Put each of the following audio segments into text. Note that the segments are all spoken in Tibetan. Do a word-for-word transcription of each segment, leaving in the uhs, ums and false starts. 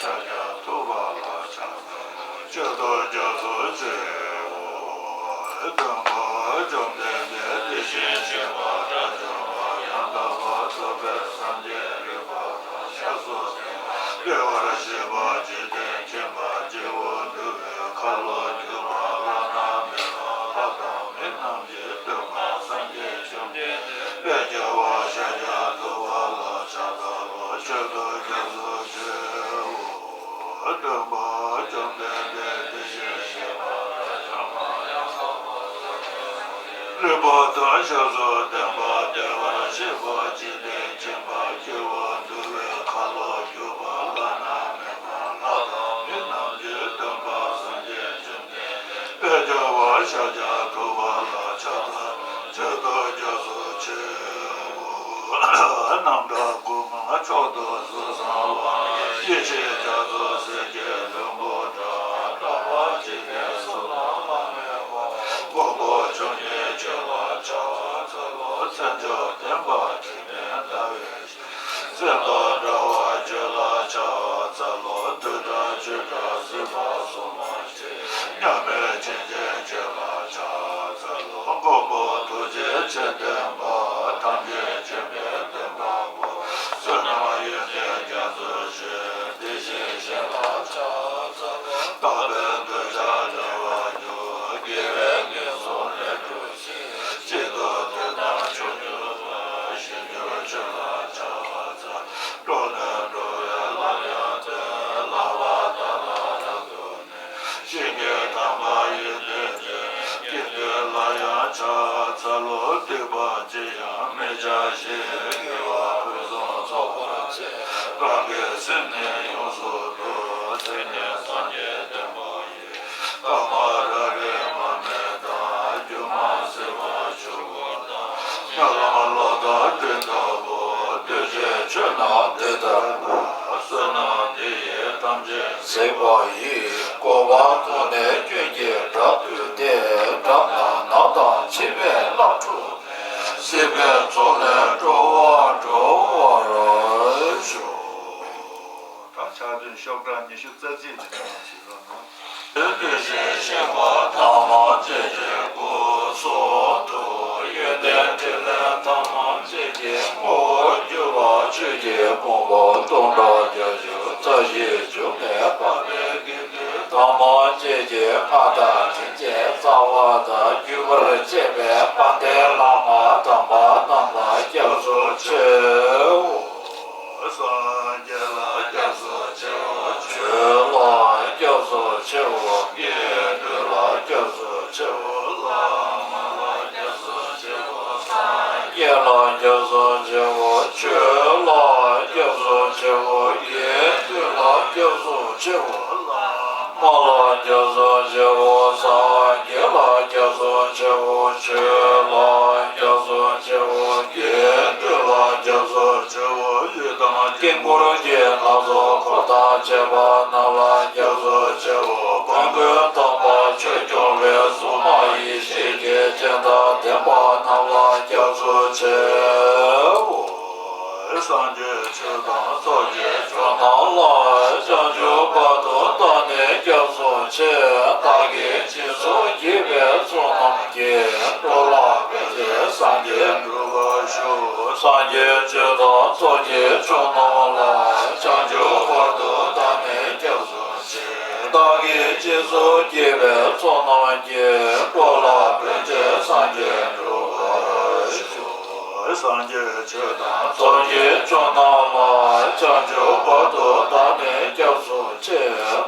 ཕྱག་རྒྱ་ཐུབ་པ་ལ་ཕྱག་འཚལ་ལོ། མཆོད་དོ་སྐྱབས་སུ་མཆིའོ། སྟོན་པ་བཅོམ་ལྡན་འདས་དེ་བཞིན་གཤེགས་པ་དགྲ་བཅོམ་པ་ཡང་དག་པར་རྫོགས་པའི་སངས་རྒྱས་རིག་པ་དང་ཞབས་སུ་ལྡན་པ། བདེ་བར་གཤེགས་པ་འཇིག་རྟེན་མཁྱེན་པ་སྐྱེ་བོ་འདུལ་བའི་ཁ་ལོ་སྒྱུར་བ་བླ་ན་མེད་པ་ལྷ་དང་མི་རྣམས་ཀྱི་སྟོན་པ་སངས་རྒྱས་བཅོམ་ལྡན་འདས་དཔལ་རྒྱལ་བ་ཤཱཀྱ་ཐུབ་པ་ལ་ཕྱག་འཚལ་ལོ། མཆོད་དོ་སྐྱབས་སུ་མཆིའོ། སྟོན་པ་བཅོམ་ལྡན་འདས་དེ་བཞིན་གཤེགས་པ་དགྲ་བཅོམ་པ་ཡང་དག་པར་རྫོགས་པའི་སངས་རྒྱས་རིག་པ་དང་ཞབས་སུ་ལྡན་པ། བདེ་བར་གཤེགས་པ་འཇིག་རྟེན་མཁྱེན་པ་སྐྱེ་བོ་འདུལ་བའི་ཁ་ལོ་སྒྱུར་བ་བླ་ན་མེད་པ་ལྷ་དང་མི་རྣམས་ཀྱི་སྟོན་པ་སངས་རྒྱས་བཅོམ་ལྡན་འདས་དཔལ་རྒྱལ་བ་ཤཱཀྱ་ཐུབ་པ་ལ་ཕྱག་འཚལ། མཆོད་དོ་སྐྱབས་སུ་མཆིའོ། རྣམ་དག་སྐུ་མངའ་མཆོག་ཏུ་གཟུགས་བཟང་བ། ཡེ་ཤེས་རྒྱ་མཚོ་སེར་སྐྱའི་ལྷུན་པོ་འདྲ། ལྷག་པར་འཇིག་རྟེན་གསུམ་ན་བླ་མེད་པ། མགོན་པོ་ཆོས་ཉིད་ཁྱོད་ལ་ཕྱག་འཚལ་ལོ། མཚན་མཆོག་ལྡན་པ་འཇིག་རྟེན་ཟླ་བའི་ཞལ། སེམས་དང་འདྲ་བ་ཁྱོད་ལ་ཕྱག་འཚལ་ལོ། བདུད་དང་ཆོས་དགྲ་སྲིད་པ་གསུམ་མ་མཆིས། མཉམ་མེད་མཁྱེན་ཅན་ཁྱོད་ལ་ཕྱག་འཚལ་ལོ། མགོན་པོ་ཐུགས་རྗེ་ཆེ་ལྡན་པ། ཐམས་ཅད་མཁྱེན་པའི་སྟོན་པ་པོ། བསོད་ནམས་ཡོན་ཏན་རྒྱ་མཚོ་ཆེ། དེ་བཞིན་གཤེགས་ལ་ཕྱག་འཚལ་ལོ། བདག་པོའི་འདོད་ཆགས་བྲལ་བར་འགྱུར། དགེ་བའི་ལས་སུ་ལེགས་གྲུབ་ཅིང་། གཅིག་ཏུ་བསྡུས་དང་མཆོག་གྱུར་པ། ཞི་གྱུར་ཁྱོད་ལ་ཕྱག་འཚལ། འགྲོ་དོན་འགྲོ་བའི་ལམ་ཡང་སྟོན། ལག་པ་བདག་ལ་རབ་ཏུ་གནོན། ཞིང་གི་དམ་པ་ཡོན་ཏན་ཅན། དགེ་འདུན་ལ་ཡང་ཕྱག་འཚལ་ལོ། སྡིག་པ་ཅི་ཡང་མི་བྱ་ཞིང་། དགེ་བ་ཕུན་སུམ་ཚོགས་པར་བྱེད། རང་གི་སེམས་ནི་ཡོངས་སུ་འདུལ། དེ་ནི་སངས་རྒྱས་བསྟན་པ་ཡི། ཐ་མ་རབ་རིབ་མར་མེ་དང་། སྒྱུ་མ་སེར་པོ་ཆུ་བུར་དང་། སྨོན་ལམ་གློག་དང་སྤྲིན་ལྟ་བུ། གདུལ་བྱའི་ཆོས་རྣམས་འདི་ལྟར་བསྔོ། བསོད་ནམས་འདི་ཡིས་ཐམས་ཅད་གཟིགས་པ་ཡི། གོ་འཕང་ཐོབ་ནས་ཀུན་གྱི་བདག་ཐུབ་སྟེ། དགྲ་རྣམས་ནགས་དང་འཆི་བའི་རླབས་འཁྲུགས་ནས། སྲིད་པའི་མཚོ་ལས་འགྲོ་བ་སྒྲོལ་བར་ཤོག་ད་ཕྱག་འདོན་ཤོག་གྲངས་ཉི་ཤུ་རྩ་གཅིག་ཅིག་གནང་བ་ཞིག་ལ་གནང་། དེ་བཞིན་གཤེགས་པ་ཐམས་ཅད་ཀྱི་སྐུ་གསུང་ཐུགས། ཡོན་ཏན་ཕྲིན་ལས་ཐམས་ཅད་ཀྱི་ངོ་བོར་གྱུར་པ་ཆོས་ཀྱི་ཕུང་པོ་སྟོང་ཕྲག་བརྒྱད་ཅུ་རྩ་བཞིའི་འབྱུང་གནས་འཕགས་པའི་དགེ་འདུན་ཐམས་ཅད་ཀྱི་ཕ་དང་མཚན་ཉིད་རྩ་བ་དང་བརྒྱུད་པར་བཅས་པའི་དཔལ་ལྡན་བླ་མ་དམ་པ་རྣམས་ལ་སྐྱབས་སུ་མཆིའོ། སངས་རྒྱས་ལ་སྐྱབས་སུ་མཆིའོ། ཆོས་ལ་སྐྱབས་སུ་མཆིའོ། དགེ་འདུན་ལ་སྐྱབས་སུ་མཆིའོ། བླ་མ་ལ་སྐྱབས་སུ་མཆིའོ། སངས་རྒྱས་ལ་སྐྱབས་སུ་མཆིའོ། ཆོས་ལ་སྐྱབས་སུ་མཆིའོ། དགེ་འདུན་ལ་སྐྱབས་སུ་མཆིའོ། བླ་མ་ལ་སྐྱབས་སུ་མཆིའོ། སངས་རྒྱས་ལ་སྐྱབས་སུ་མཆིའོ། ཆོས་ལ་སྐྱབས་སུ་མཆིའོ། དགེ་འདུན་ལ་སྐྱབས་སུ་མཆིའོ། ཡི་དམ་དཀྱིལ་འཁོར་གྱི་ལྷ་ཚོགས་འཁོར་དང་བཅས་པ་རྣམས་ལ་སྐྱབས་སུ་མཆིའོ། མགོན་པོ་དམ་པ་ཆོས་སྐྱོང་བའི་སྲུང་མ་ཡེ་ཤེས་ཀྱི་སྤྱན་དང་ལྡན་པ་རྣམས་ལ་སྐྱབས་སུ་མཆིའོ། སངས་རྒྱས་ཆོས་དང་ཚོགས་ཀྱི་མཆོག་རྣམས་ལ། བྱང་ཆུབ་བར་དུ་བདག་ནི་སྐྱབས་སུ་མཆི། བདག་གིས་སྦྱིན་སོགས་བགྱིས་པའི་ཚོགས་རྣམས་ཀྱིས། འགྲོ་ལ་ཕན་ཕྱིར་སངས་རྒྱས་འགྲུབ་པར་ཤོག་སངས་རྒྱས་ཆོས་དང་ཚོགས་ཀྱི་མཆོག་རྣམས་ལ། བྱང་ཆུབ་བར་དུ་བདག་ནི་སྐྱབས་སུ་མཆི། བདག་གིས་སྦྱིན་སོགས་བགྱིས་པའི་ཚོགས་རྣམས་ཀྱིས། འགྲོ་ལ་ཕན་ཕྱིར་སངས་རྒྱས་འགྲུབ་པར་ཤོག་སངས་རྒྱས་ཆོས་དང་ཚོགས་ཀྱི་མཆོག་རྣམས་ལ། བྱང་ཆུབ་བར་དུ་བདག་ནི་སྐྱབས་སུ་མཆི།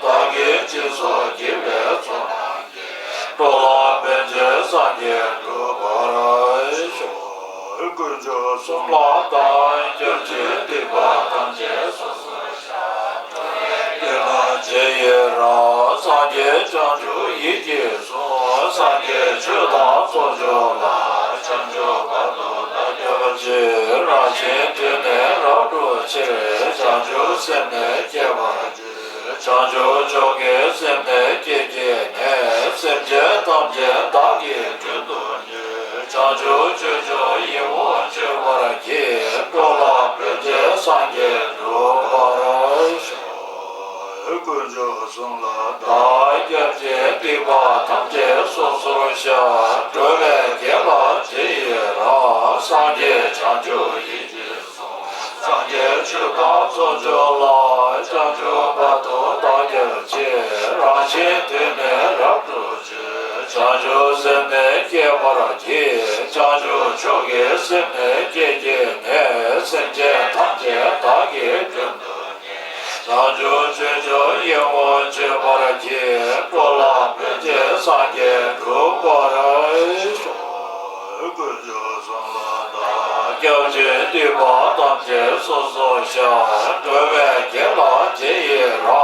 བདག་གིས་སྦྱིན་སོགས་བགྱིས་པའི་ཚོགས་རྣམས་ཀྱིས། འགྲོ་ལ་ཕན་ཕྱིར་སངས་རྒྱས་འགྲུབ་པར་ཤོག་དཀོན་མཆོག་གསུམ་ལ་བདག་སྐྱབས་མཆི། སྡིག་པ་ཐམས་ཅད་སོ་སོར་བཤགས། སྐྱེ་རྒ་ན་འཆི་ཡི་རང་། སངས་རྒྱས་བྱང་ཆུབ་ཡིད་ཀྱིས་བཟུང་། སངས་རྒྱས་ཆོས་དང་ཚོགས་མཆོག་ལ། བྱང་ཆུབ་བར་དུ་བདག་སྐྱབས་མཆི། རང་བཞིན་དུས་ནས་རབ་བསྒྲུབ་ཕྱིར། བྱང་ཆུབ་སེམས་ནི་བསྐྱེད་པར་བགྱི། བྱང་ཆུབ་མཆོག་གི་སེམས་ནི་བསྐྱེད་བགྱིས་ནས། སེམས་ཅན་ཐམས་ཅད་བདག་གིས་མགྲོན་དུ་བསྙེན། བྱང་ཆུབ་ཆོས་མཆོག་ཡིད་འོང་སྤྱོད་པར་བགྱི། འགྲོ་ལ་ཕན་ཕྱིར་སངས་རྒྱས་འགྲུབ་པར་ཤོག་དཀོན་མཆོག་གསུམ་ལ་བདག་སྐྱབས་མཆི། སྡིག་པ་ཐམས་ཅད་སོ་སོར་བཤགས། འགྲོ་བའི་དགེ་ལ་རྗེས་ཡི་རང་། སངས་རྒྱས་བྱང་ཆུབ་ཡིད་ཀྱིས་བཟུང་། སངས་རྒྱས་ཆོས་དང་ཚོགས་མཆོག་ལ། བྱང་ཆུབ་བར་དུ་བདག་སྐྱབས་མཆི། རང་གཞན་དོན་ནི་རབ་བསྒྲུབ་ཕྱིར། བྱང་ཆུབ་སེམས་ནི་བསྐྱེད་པར་བགྱི། བྱང་ཆུབ་མཆོག་གི་སེམས་ནི་བསྐྱེད་བགྱིས་ནས། སེམས་ཅན་ཐམས་ཅད་བདག་གིས་མགྲོན་དུ་བྱང་ཆུབ་སྤྱོད་མཆོག་ཡིད་འོང་མཆོད་པར་བགྱི། འགྲོ་ལ་ཕན་ཕྱིར་སངས་རྒྱས་འགྲུབ་པར་ཤོག། དཀོན་མཆོག་གསུམ་ལ་བདག་སྐྱབས་མཆི། སྡིག་པ་ཐམས་ཅད་སོ་སོར་བཤགས། འགྲོ་བའི་དགེ་ལ་རྗེས་ཡི་རང་།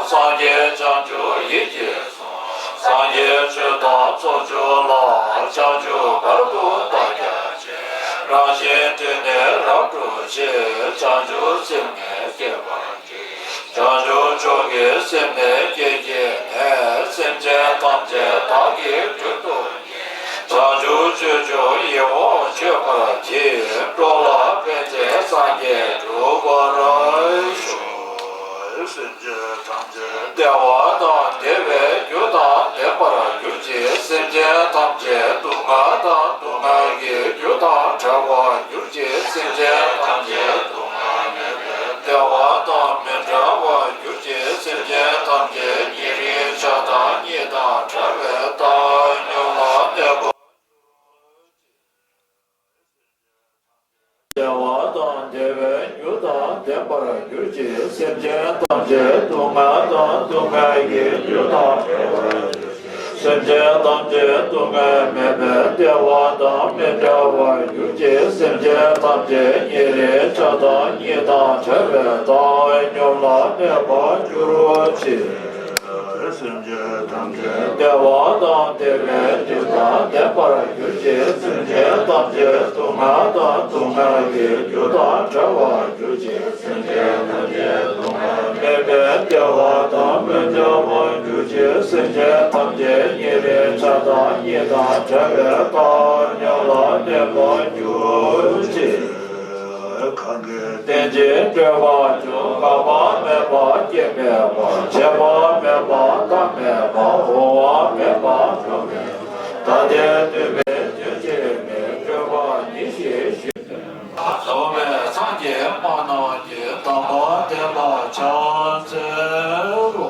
སངས་རྒྱས་བྱང་ཆུབ་ཡིད་ཀྱིས་བཟུང་། སངས་རྒྱས་ཆོས་དང་ཚོགས་མཆོག་ལ། བྱང་ཆུབ་བར་དུ་བདག་སྐྱབས་མཆི། རང་གཞན་དོན་ནི་རབ་བསྒྲུབ་ཕྱིར། བྱང་ཆུབ་སེམས་ནི་བསྐྱེད་པར་བགྱི། བྱང་ཆུབ་མཆོག་གི་སེམས་ནི་བསྐྱེད་བགྱིས་ནས། སེམས་ཅན་ཐམས་ཅད་བདག་གིས་མགྲོན་དུ་བྱང་ཆུབ་སྤྱོད་མཆོག་ཡིད་འོང་མཆོད་པར་བགྱི། འགྲོ་ལ་ཕན་ཕྱིར་སངས་རྒྱས་འགྲུབ་པར་ཤོག། སེམས་ཅན་ཐམས་ཅད་བདེ་བ་དང་བདེ་བའི་རྒྱུ་དང་ལྡན་པར་གྱུར་ཅིག། སེམས་ཅན་ཐམས་ཅད་སྡུག་བསྔལ་དང་སྡུག་བསྔལ་གྱི་རྒྱུ་དང་བྲལ་བར་གྱུར་ཅིག། སེམས་ཅན་ཐམས་ཅད་སྡུག་བསྔལ་མེད་པའི་བདེ་བ་དང་མི་འབྲལ་བར་གྱུར་ཅིག། སེམས་ཅན་ཐམས་ཅད་ཉེ་རིང་ཆགས་སྡང་གཉིས་དང་བྲལ་བའི་བཏང་སྙོམས་ལ་གནས་པར་བདེ་བ་དང་བདེ་བའི་རྒྱུ་དང་ལྡན་པར་གྱུར་ཅིག། སེམས་ཅན་ཐམས་ཅད་སྡུག་བསྔལ་དང་སྡུག་བསྔལ་གྱི་རྒྱུ་དང་བྲལ་བར་གྱུར་ཅིག། སེམས་ཅན་ཐམས་ཅད་སྡུག་བསྔལ་མེད་པའི་བདེ་བ་དང་མི་འབྲལ་བར་གྱུར་ཅིག། སེམས་ཅན་ཐམས་ཅད་ཉེ་རིང་ཆགས་སྡང་གཉིས་དང་བྲལ་བའི་བཏང་སྙོམས་ལ་གནས་པར་གྱུར་ཅིག། སེམས་ཅན་ཐམས་ཅད་བདེ་བ་དང་བདེ་བའི་རྒྱུ་དང་ལྡན་པར་གྱུར་ཅིག། སེམས་ཅན་ཐམས་ཅད་སྡུག་བསྔལ་དང་སྡུག་བསྔལ་གྱི་རྒྱུ་དང་བྲལ་བར་གྱུར་ཅིག། སེམས་ཅན་ཐམས་ཅད་སྡུག་བསྔལ་མེད་པའི་བདེ་བ་དང་མི་འབྲལ་བར་གྱུར་ཅིག། སེམས་ཅན་ཐམས་ཅད་ཉེ་རིང་ཆགས་སྡང་གཉིས་དང་བྲལ་བའི་བཏང་སྙོམས་ལ་གནས་པར་གྱུར་ཅིག། གང་གིས་རྟེན་ཅིང་འབྲེལ་བར་འབྱུང་། འགག་པ་མེད་པར་སྐྱེ་མེད་པ། བྱེད་པ་མེད་པ་བཏང་མེད་པ། འོང་བ་མེད་པ་འགྲོ་མེད་པ། ད་ལྟའི་དུས་མེད་རྒྱུན་ཆད་མེད། སྤྲོས་པ་ཉིད་ཞི་ཞི་མེད། ཟབ་མོའི་སངས་རྒྱས་སྨྲ་རྣམས་ཀྱིས། དམ་པ་དེ་ལ་ཕྱག་འཚལ་ལོ།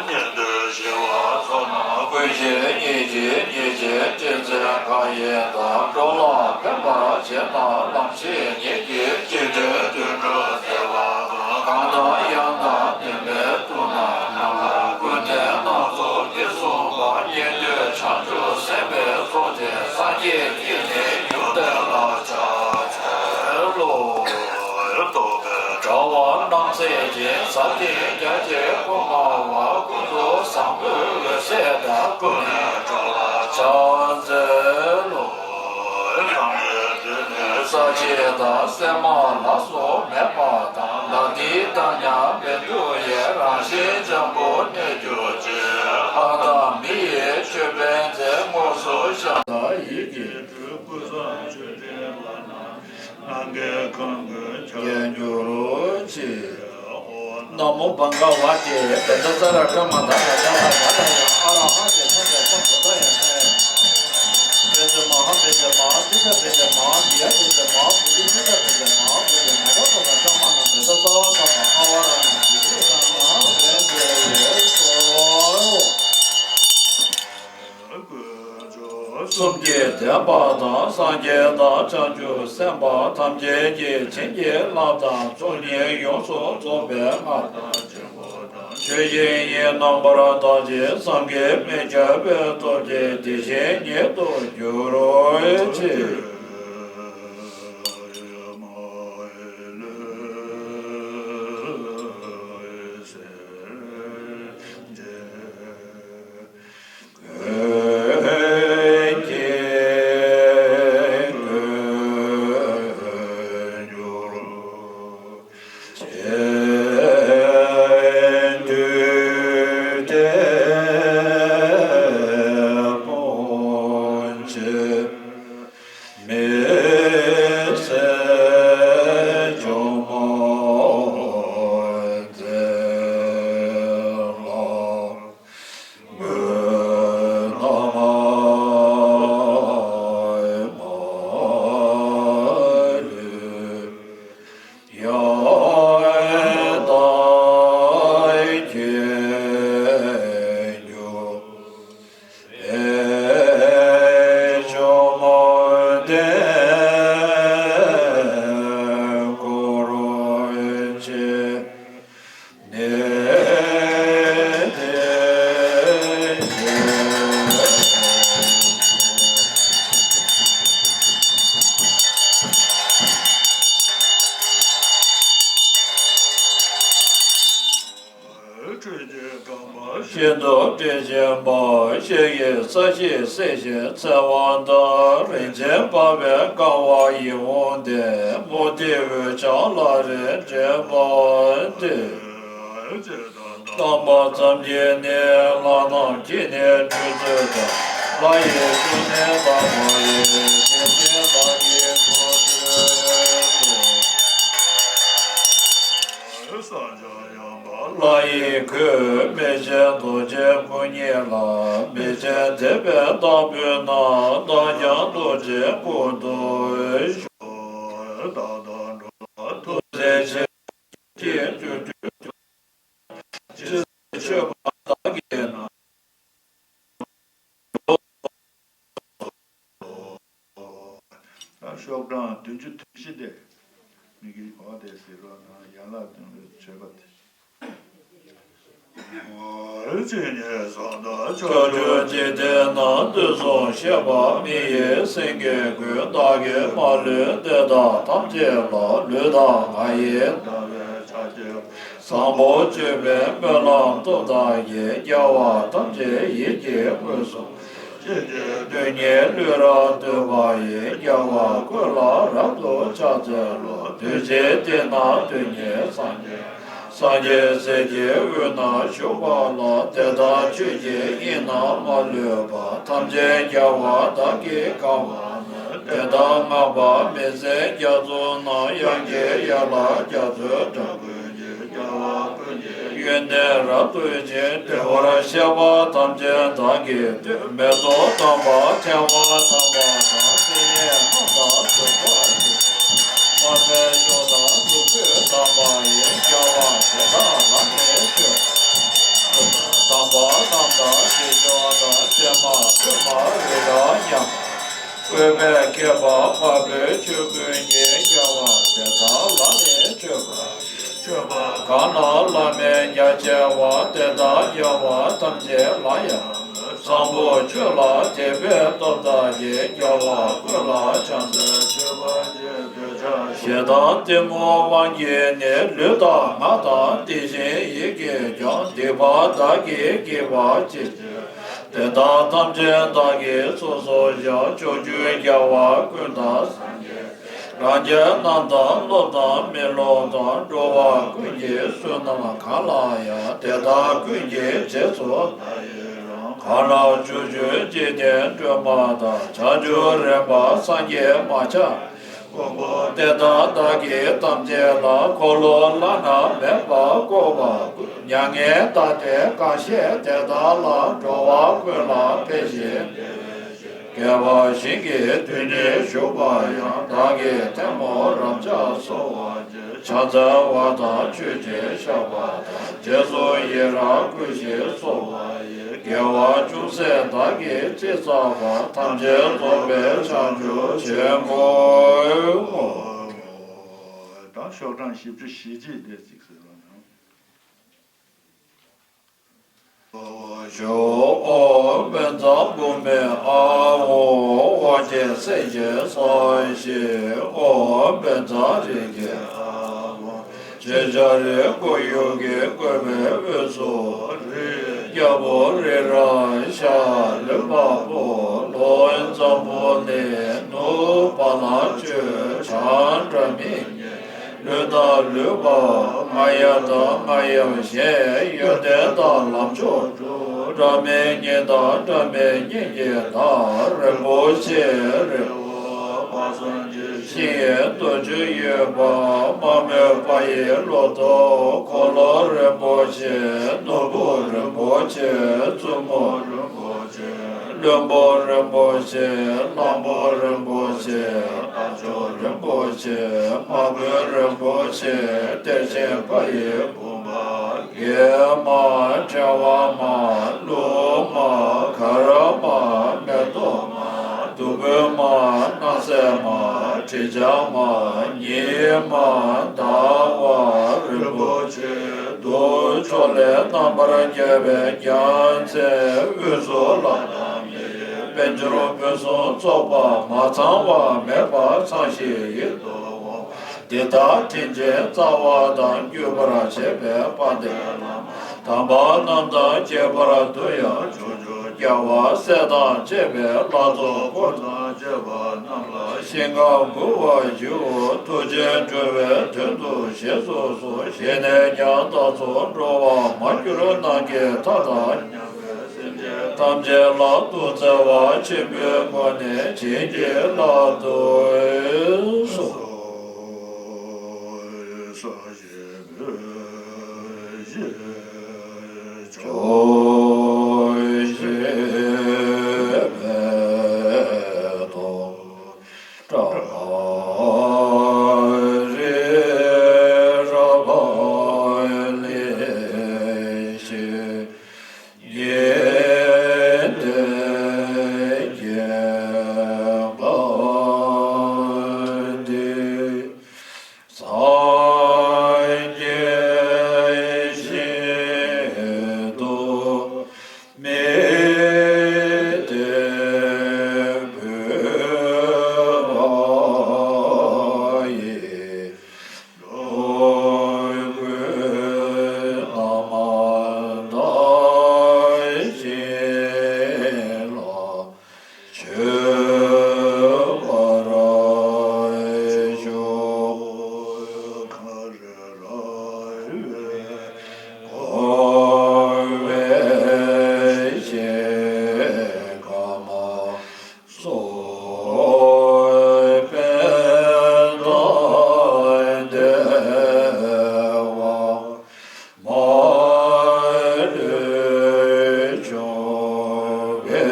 ཉན་ཐོས་ཞི་བ་ཚོགས་རྣམས། ཀུན་ཤེས་ཉིད་ཀྱིས་ཉེར་ཞི་ཅན། མཚན་གང་ཡིན་དང་འགྲོ་ལ་ཕན་པར་བྱེད་རྣམས། ལམ་ཤེས་ཉིད་ཀྱིས་འཇིག་རྟེན་དུད་འགྲོ་སེལ་བ་དང་། གང་དང་ཡང་དག་ལྡན་པའི་ཐུགས་རྣམས་ནམ་མཁའ་ཀུན་ནས་སྣ་ཚོགས་འདི་གསུངས་པ། ཉན་ཐོས་བྱང་ཆུབ་སེམས་དཔའི་ཚོགས་ཀྱིས། སངས་རྒྱས་ཀྱི་ནི་ཡོན་ཏན་ལ་ཕྱག་འཚལ་ལོ། རྟོག་པའི་དྲ་བ་རྣམ་སེལ་ཞིང་། ཟབ་ཅིང་རྒྱ་ཆེར་གོ་སྨྲ་བ། ཀུན་ཏུ་བཟང་པོའི་འོད་ཟེར་ལྟར། ཀུན་ནས་འགྲོ་ལ་ཕྱག་འཚལ་ལོ། ས་གཞི་དང་སྲན་མ་ལ་སོགས་མེད་པ་དང་། ལ་དེའི་བཏང་སྙོམས་མི་འདུ་བའི། རང་བཞིན་འཇམ་པོར་གནས་གྱུར་ཅིག། ལྷ་དང་མི་ཡི་ཅོད་པན་མཛེས། དངོས་སུ་བཤམས་དང་ཡིད་ཀྱིས་སྤྲུལ། ཀུན་བཟང་མཆོད་སྤྲིན་ལ་ནི། ནམ་མཁའི་ཁམས་ཀུན་ཁྱབ་གྱུར་ཅིག། ན་མོ་བྷ་ག་ཝ་ཏེ། བཛྲ་ས་ལ་ཀྲ་མ་ད་ག་ཛ་ལ་ཡ་ད་ཡ། ཨ་ར་ཧ་ཏེ་ས་ཏེ་ས་བོ་ད་ཡ་ད་ཡ། བཛྲ་མ་ཧཱ་བཛྲ་མ་ཧཱ་ཏི་ས་བཛྲ་མ་ཧཱ་ཏི་ཡ་བཛྲ་མ་ཧཱ་བོ་དྷི་ས་བཛྲ་མ་ཧཱ་བོ་དྷི་ན་ད་ད་ད་ཀྲ་མ་ན་བཛྲ་ས་ས་བ་ས་མ་ཨ་བ་ར་ན་ཏི་རུ་ད་ན་བཛྲ་ཡེ་སོ། གསུམ་གྱིས་བསྟན་པ་དང་། སངས་རྒྱས་དང་བྱང་ཆུབ་སེམས་དཔའ་ཐམས་ཅད་ཀྱིས་བྱིན་གྱིས་བརླབས་དང་ཚོགས་གཉིས་ཡོངས་སུ་རྫོགས་པའི་སྔགས་དང་ཆེན་པོ་དང་། ཆོས་དབྱིངས་ཡེ་རྣམ་པར་དག་ཅིང་བསམ་གྱིས་མི་ཁྱབ་པའི་སྟོབས་ཀྱིས་དེ་བཞིན་ཉིད་དུ་གྱུར་ཅིག། ནས། ཤིན་ཏུ་དྲི་ཞིམ་པ་ཤེལ་གྱི་ས་གཞི་སྲེག་བཞིན་འཚེར་བ་དང་། རིན་ཆེན་འབར་བའི་ཀ་བ་ཡིད་འོང་སྟེ། མུ་ཏིག་འོད་ཆགས་ལ་རེ་འདྲེས་པ་སྟེ། བལྟམས་པ་ཙམ་གྱིས་ནི་ལྷ་རྣམས་ཀྱིས་ནི་ཁྲུས་མཛོད་དང་། ལྷ་ཡི་བཅུད་ནི་དག་པ་ཡིས། དེ་བཞིན་བདག་གིས་འཁོར་ཁྲུས་སུ། ལྷ་ཡི་ཁུས་མི་ཤེས་རྡོ་རྗེ་སྐུ་བརྙེས་ལ། མི་ཕྱེད་དད་པས་བདག་འབུལ་ན། བདག་ཀྱང་རྡོ་རྗེའི་སྐུ་དུ་ཤོག། ཐུགས་རྗེ་ཆེ། ཀྱི་སྤྱོད་བརྒྱུད་ཅི་མཆོད་པ་བདག་གིས་ན། ཤོག་གྲངས་བདུན་ཅུ་དོན་བཞི་དེ་མི་གི་འོ་དེ་ཟེར་རོགས་གནང་། ཡན་ལག་བདུན་ལ་མཆོད་པ་དེ། ཕྱོགས་བཅུའི་འཇིག་རྟེན་ན། དུས་གསུམ་གཤེགས་པ་མི་ཡི་སེང་གེ་ཀུན། བདག་གིས་མ་ལུས་དེ་དག་ཐམས་ཅད་ལ། ལུས་དང་ངག་ཡིད་དང་བས་བྱ་བྱེད། བཟང་པོ་སྤྱོད་པའི་སྨོན་ལམ་སྟོབས་དག་གིས། རྒྱལ་བ་ཐམས་ཅད་ཡིད་ཀྱིས་མངོན་སུམ། ཆོས་ཀྱི་རྡུལ་སྙེད་བླུད་རབ་བཏུལ་བ་ཡི། རྒྱལ་བ་ཀུན་ལ་རབ་ཏུ་ཕྱག་འཚལ་ལོ། དུས་གཅིག་དེ་ན་དུས་གཉིས་སངས་རྒྱས། སངས་རྒྱས་སྲས་ཀྱི་དབུས་ན་བཞུགས་པ་ལ། དེ་དག་ཆོས་ཀྱི་དབྱིངས་རྣམས་མ་ལུས་པ། ཐམས་ཅད་རྒྱལ་བ་བདག་གིས་གང་བ་ན། དེ་དག་བསྔགས་པ་མི་ཟད་རྒྱ་མཚོ་རྣམས། དབྱངས་ཀྱི་ཡན་ལག་རྒྱ་མཚོའི་སྒྲ། ཀུན་གྱི་རྒྱལ་བ་ཀུན་གྱི་ཡོན་ཏན་རབ་ཏུ་ཕྱིན། བདེ་བར་གཤེགས་པ་ཐམས་ཅད་བདག་གིས་བསྟོད། མེ་ཏོག་དམ་པ་ཕྲེང་བ་དམ་པ་དང་། སིལ་སྙན་སྨན་དང་བྱུག་པ་ཡིས། མར་མེ་མཆོག་དང་བདུག་སྤོས་དམ་པ་ཡིས། རྒྱལ་བ་དེ་དག་ལ་ནི་མཆོད། དམ་པ་རྣམས་དང་བདེ་མཆོག་དང་། ཚད་མ་སྤྲོས་མ་རི་རབ་མཉམ། བཀོད་པས་བསྐལ་པ་འབར་བའི་ཆོས་ཀུན་གྱི། རྒྱལ་བ་དེ་དག་ལ་ནི་མཆོད་པ། མཆོད་པ་གང་རྣམས་བླ་མེད་རྒྱ་ཆེ་བ། དེ་དག་རྒྱལ་བ་ཐམས་ཅད་ལ་ཡང་། བཟང་པོ་ཆོས་ལ་དད་པའི་སྟོབས་དག་གིས། རྒྱལ་བ་ཀུན་ལ་ཕྱག་འཚལ་མཆོད་པར་བགྱི། འདོད་ཆགས་ཞེ་སྡང་གཏི་མུག་དབང་གིས་ནི། ལུས་དང་ངག་དང་དེ་བཞིན་ཡིད་ཀྱིས་ཀྱང་། སྡིག་པ་བདག་གིས་བགྱིས་པ་ཅི་མཆིས། དེ་དག་ཐམས་ཅད་བདག་གིས་ཚོགས་སུ་བཞག། ཕྱོགས་བཅུའི་རྒྱལ་བ་ཀུན་དང་སངས་རྒྱས། རང་རྒྱལ་རྣམས་དང་སློབ་དང་མི་སློབ་དང་། འགྲོ་བ་ཀུན་གྱི་བསོད་ནམས་གང་ལ་ཡང་། དེ་དག་ཀུན་གྱི་རྗེས་སུ་བདག་ཡི་རང་། གང་རྣམས་ཕྱོགས་བཅུའི་འཇིག་རྟེན་སྒྲོན་མ་དང་། བྱང་ཆུབ་རིམ་པར་སངས་རྒྱས་མ་ཆགས། དཀོན་པོ་དེ་དག་བདག་གིས་ཐམས་ཅད་ལ། འཁོར་ལོ་བླ་ན་མེད་པ་བསྐོར་བ་ཀུན། མྱ་ངན་ལྟ་སྟེ་གང་བཞེད་དེ་དག་ལ། འགྲོ་བ་ཀུན་ལ་ཕན་ཞིང་བདེ་བའི་ཕྱིར། དགེ་བ་ཞིང་གི་དོན་ནི་ཞུགས་པ་ཡང་། བདག་གིས་ཐལ་མོ་རབ་ཕྱག་སོགས་པ་བགྱིས། ཕྱག་འཚལ་བ་དང་མཆོད་ཅིང་བཤགས་པ་དང་། རྗེས་སུ་ཡི་རང་བསྐུལ་ཞིང་གསོལ་བ་ཡི། དགེ་བ་ཅུང་ཟད་བདག་གིས་ཅི་བསགས་པ། ཐམས་ཅད་རྫོགས་པའི་བྱང་ཆུབ་ཆེན་པོའོ། ད་ཤོག་གྲངས་བཞི་བཅུ་ཞེ་གཅིག་དེ་ཅིག་ཟེར་བ་ན། ཞོ་ཨོ་བོད་ཚང་བུད་མེད་ཨ་ཧོ། ཨོ་ཅེ་སེ་ཅེ་ས་ཞེ་ཨོ་བོད་ཚང་རི་ཀེ་ཨ་ཧོ། ཆེ་ཆ་རི་ཀོ་ཡུ་གེ་ཀོ་བེ་བེ་སོ་རི། རྒྱ་བོ་རི་ར་ཤ་ལུ་མ་པོ་ལོ་འཛམ་བུ་ནི་ནུ་པ་ལ་ཆོས་ཆང་འདྲ་མི་ཉེ། ལུས་དང་ལུས་པ་ང་ཡབ་དང་ང་ཡབ་གཞན། ཡོན་ཏན་དང་ལམ་མཆོག་དྲུག་འདྲ་མི་གཉེན་དང་འདྲ་མི་གཉེན་གྱི་བདག་རིན་པོ་ཆེ་རི་བོ་དཔག་བསམ་གྱི་ཤིང་རྡོ་རྗེ་གཡོན་པ་མ་རྨོས་པ་ཡི་ལོ་ཏོག་འཁོར་ལོ་རིན་པོ་ཆེ་ནོར་བུ་རིན་པོ་ཆེ་བཙུན་མོ་རིན་པོ་ཆེ། བློན་པོ་རིན་པོ་ཆེ། གླང་པོ་རིན་པོ་ཆེ། རྟ་མཆོག་རིན་པོ་ཆེ། དམག་དཔོན་རིན་པོ་ཆེ། གཏེར་ཆེན་ཕ་ཡི་བུམ་པ། གེ་མ་ཕྲེང་བ་མ། ཀླུ་མ་གར་མ། མེ་ཏོག་མ། བདུག་སྤོས་མ། སྣང་གསལ་མ། དྲི་ཆབ་མ། ཉི་མ་ཟླ་བ་རིན་པོ་ཆེ། གདུགས་ ཕྱོགས་ལས་རྣམ་པར་རྒྱལ་བའི་རྒྱལ་མཚན་དབུས་སུ་ལྷ་དང་མིའི་དཔལ་འབྱོར་ཕུན་སུམ་ཚོགས་པ་མ་ཚང་བ་མེད་པར་ཚང་ཞིང་ཡིད་དུ་འོང་བ། འདི་ལྟར་དྲིན་ཅན་རྩ་བ་དང་བརྒྱུད་པར་བྱེད་པའི་དཔལ་ལྡན་བླ་མ་དམ་པ་རྣམས་དང་ཁྱད་པར་དུ་ཡང་ཕྱོགས་བཅུའི་རྒྱལ་བ་སྲས་དང་བཅས་པའི་ལྷ་ཚོགས་འཁོར་དང་བཅས་པ་རྣམས་ལ་ཞིང་ཁམས་མགུ་བར་ཞུ། ཐུགས་རྗེས་འགྲོ་བའི་དོན་དུ་རྗེས་སུ་བཟུང་། ཞལ་ནས་ཀྱང་བདག་སོགས་འགྲོ་བར་མ་གྱུར་ནམ་མཁའི་མཐའ་དང་མཉམ་པའི་སེམས་ཅན་ཐམས་ཅད་ལ་ཐུགས་བརྩེ་བ་ཆེན་པོའི་སྒོ་ནས་བྱིན་གྱིས་བརླབ་ཏུ་གསོལ། སངས་རྒྱས་ཤིན་ཏུ་མི་འདོད་པ་ཡི། འགྲོ་ཀུན་རྣམ་དག་ཞིང་ལ་སྤྱོད་པར་ཤོག། འཁོར་བའི་ཞིང་ཁམས་སོགས་པའི་དང་བདེ་བ། མ་ལུས་འབྱུང་བའི་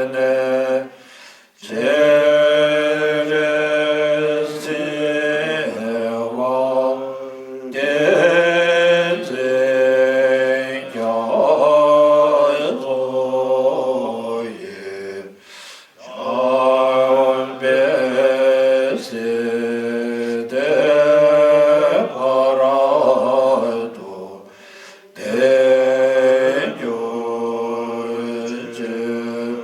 གནས། སྤྱན་རས་གཟིགས་དབང་བསྟན་འཛིན་རྒྱ་མཚོ་ཡི། བྱམས་པའི་སྲིད་མཐའི་བར་དུ་བརྟན་གྱུར་ཅིག།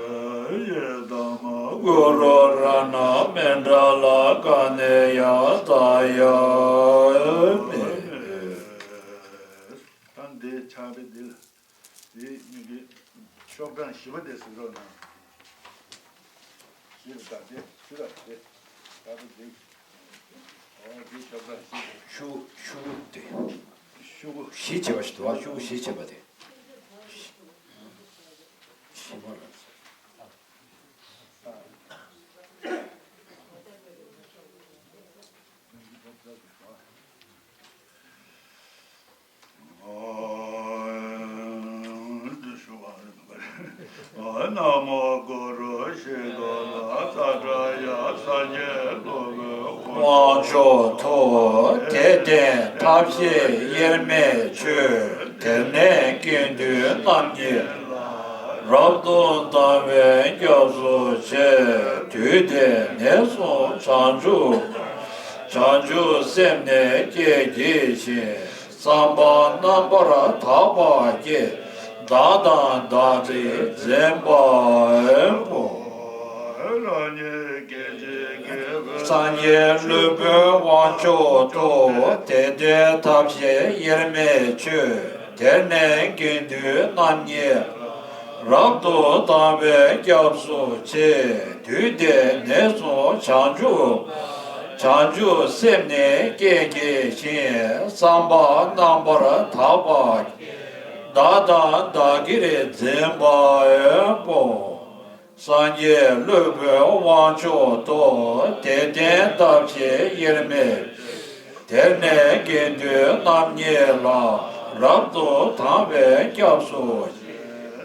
ཡི་དམ་གུ་རུ་རཏྣ་མཎྜལ་ལ་ག་ནས་ཡང་བཙལ་ཡ་མེད། ད་འདི་ཕྱག་དཔེ་འདི་ལ། དེ་གཉིས་ཀྱི་ཤོག་གྲངས་བཞི་པ་དེ་གཟིགས་རོགས་གནང་། བཞི་རེད་ད་དེ་བཞི་རེད་དེ། ད་དེ་འདི། ཨོ་དེ་ཤོག་གྲངས་བཞི་རེད། ཤོག་ཤོག་དེ། ཤོག་བཞི་བྱས་པ་ཞིག་འདུག་ཨ། ཤོག་བཞི་བྱས་པ་དེ། བཞི་མ་རེད། ན་མོ་གུ་རུ་ཤྲཱི་ཀཱ་ལ་ཙཀྲ་ཡ་སངས་རྒྱས་སློབ་དཔོན་དབང་མཆོག་ཐུགས། དད་ལྡན་ཐབས་ཤེས་དབྱེར་མེད་ཆོས། དེར་གནས་དགེ་འདུན་རྣམ་གཉིས་ལ། རབ་ཏུ་དང་བས་སྐྱབས་སུ་མཆི། དུས་དེ་ནས་བཟུང་བྱང་ཆུབ། བྱང་ཆུབ་སེམས་ནི་སྐད་ཀྱི་ཞིང་། བསམ་པ་རྣམ་པར་དག་པ་སྐྱེ། བདག་དང་བདག་གིར་འཛིན་པ་པོ། སངས་རྒྱས་སློབ་དཔོན་དབང་མཆོག་ཐུགས། དད་ལྡན་ཐབས་ཤེས་དབྱེར་མེད་ཆོས། དེར་གནས་དགེ་འདུན་རྣམ་གཉིས། རབ་ཏུ་དང་བས་སྐྱབས་སུ་མཆི། དུས་དེ་ནས་བཟུང་བྱང་ཆུབ། བྱང་ཆུབ་སེམས་ནི་སྐད་ཀྱི་ཞིང་། བསམ་པ་རྣམ་པར་དག་པ། བདག་དང་བདག་གིར་འཛིན་པ་པོ། སངས་རྒྱས་སློབ་དཔོན་དབང་མཆོག་ཐུགས། དད་ལྡན་ཐབས་ཤེས་དབྱེར་མེད། དེར་གནས་དགེ་འདུན་རྣམ་གཉིས་ལ། རབ་ཏུ་དང་བས་སྐྱབས་སུ།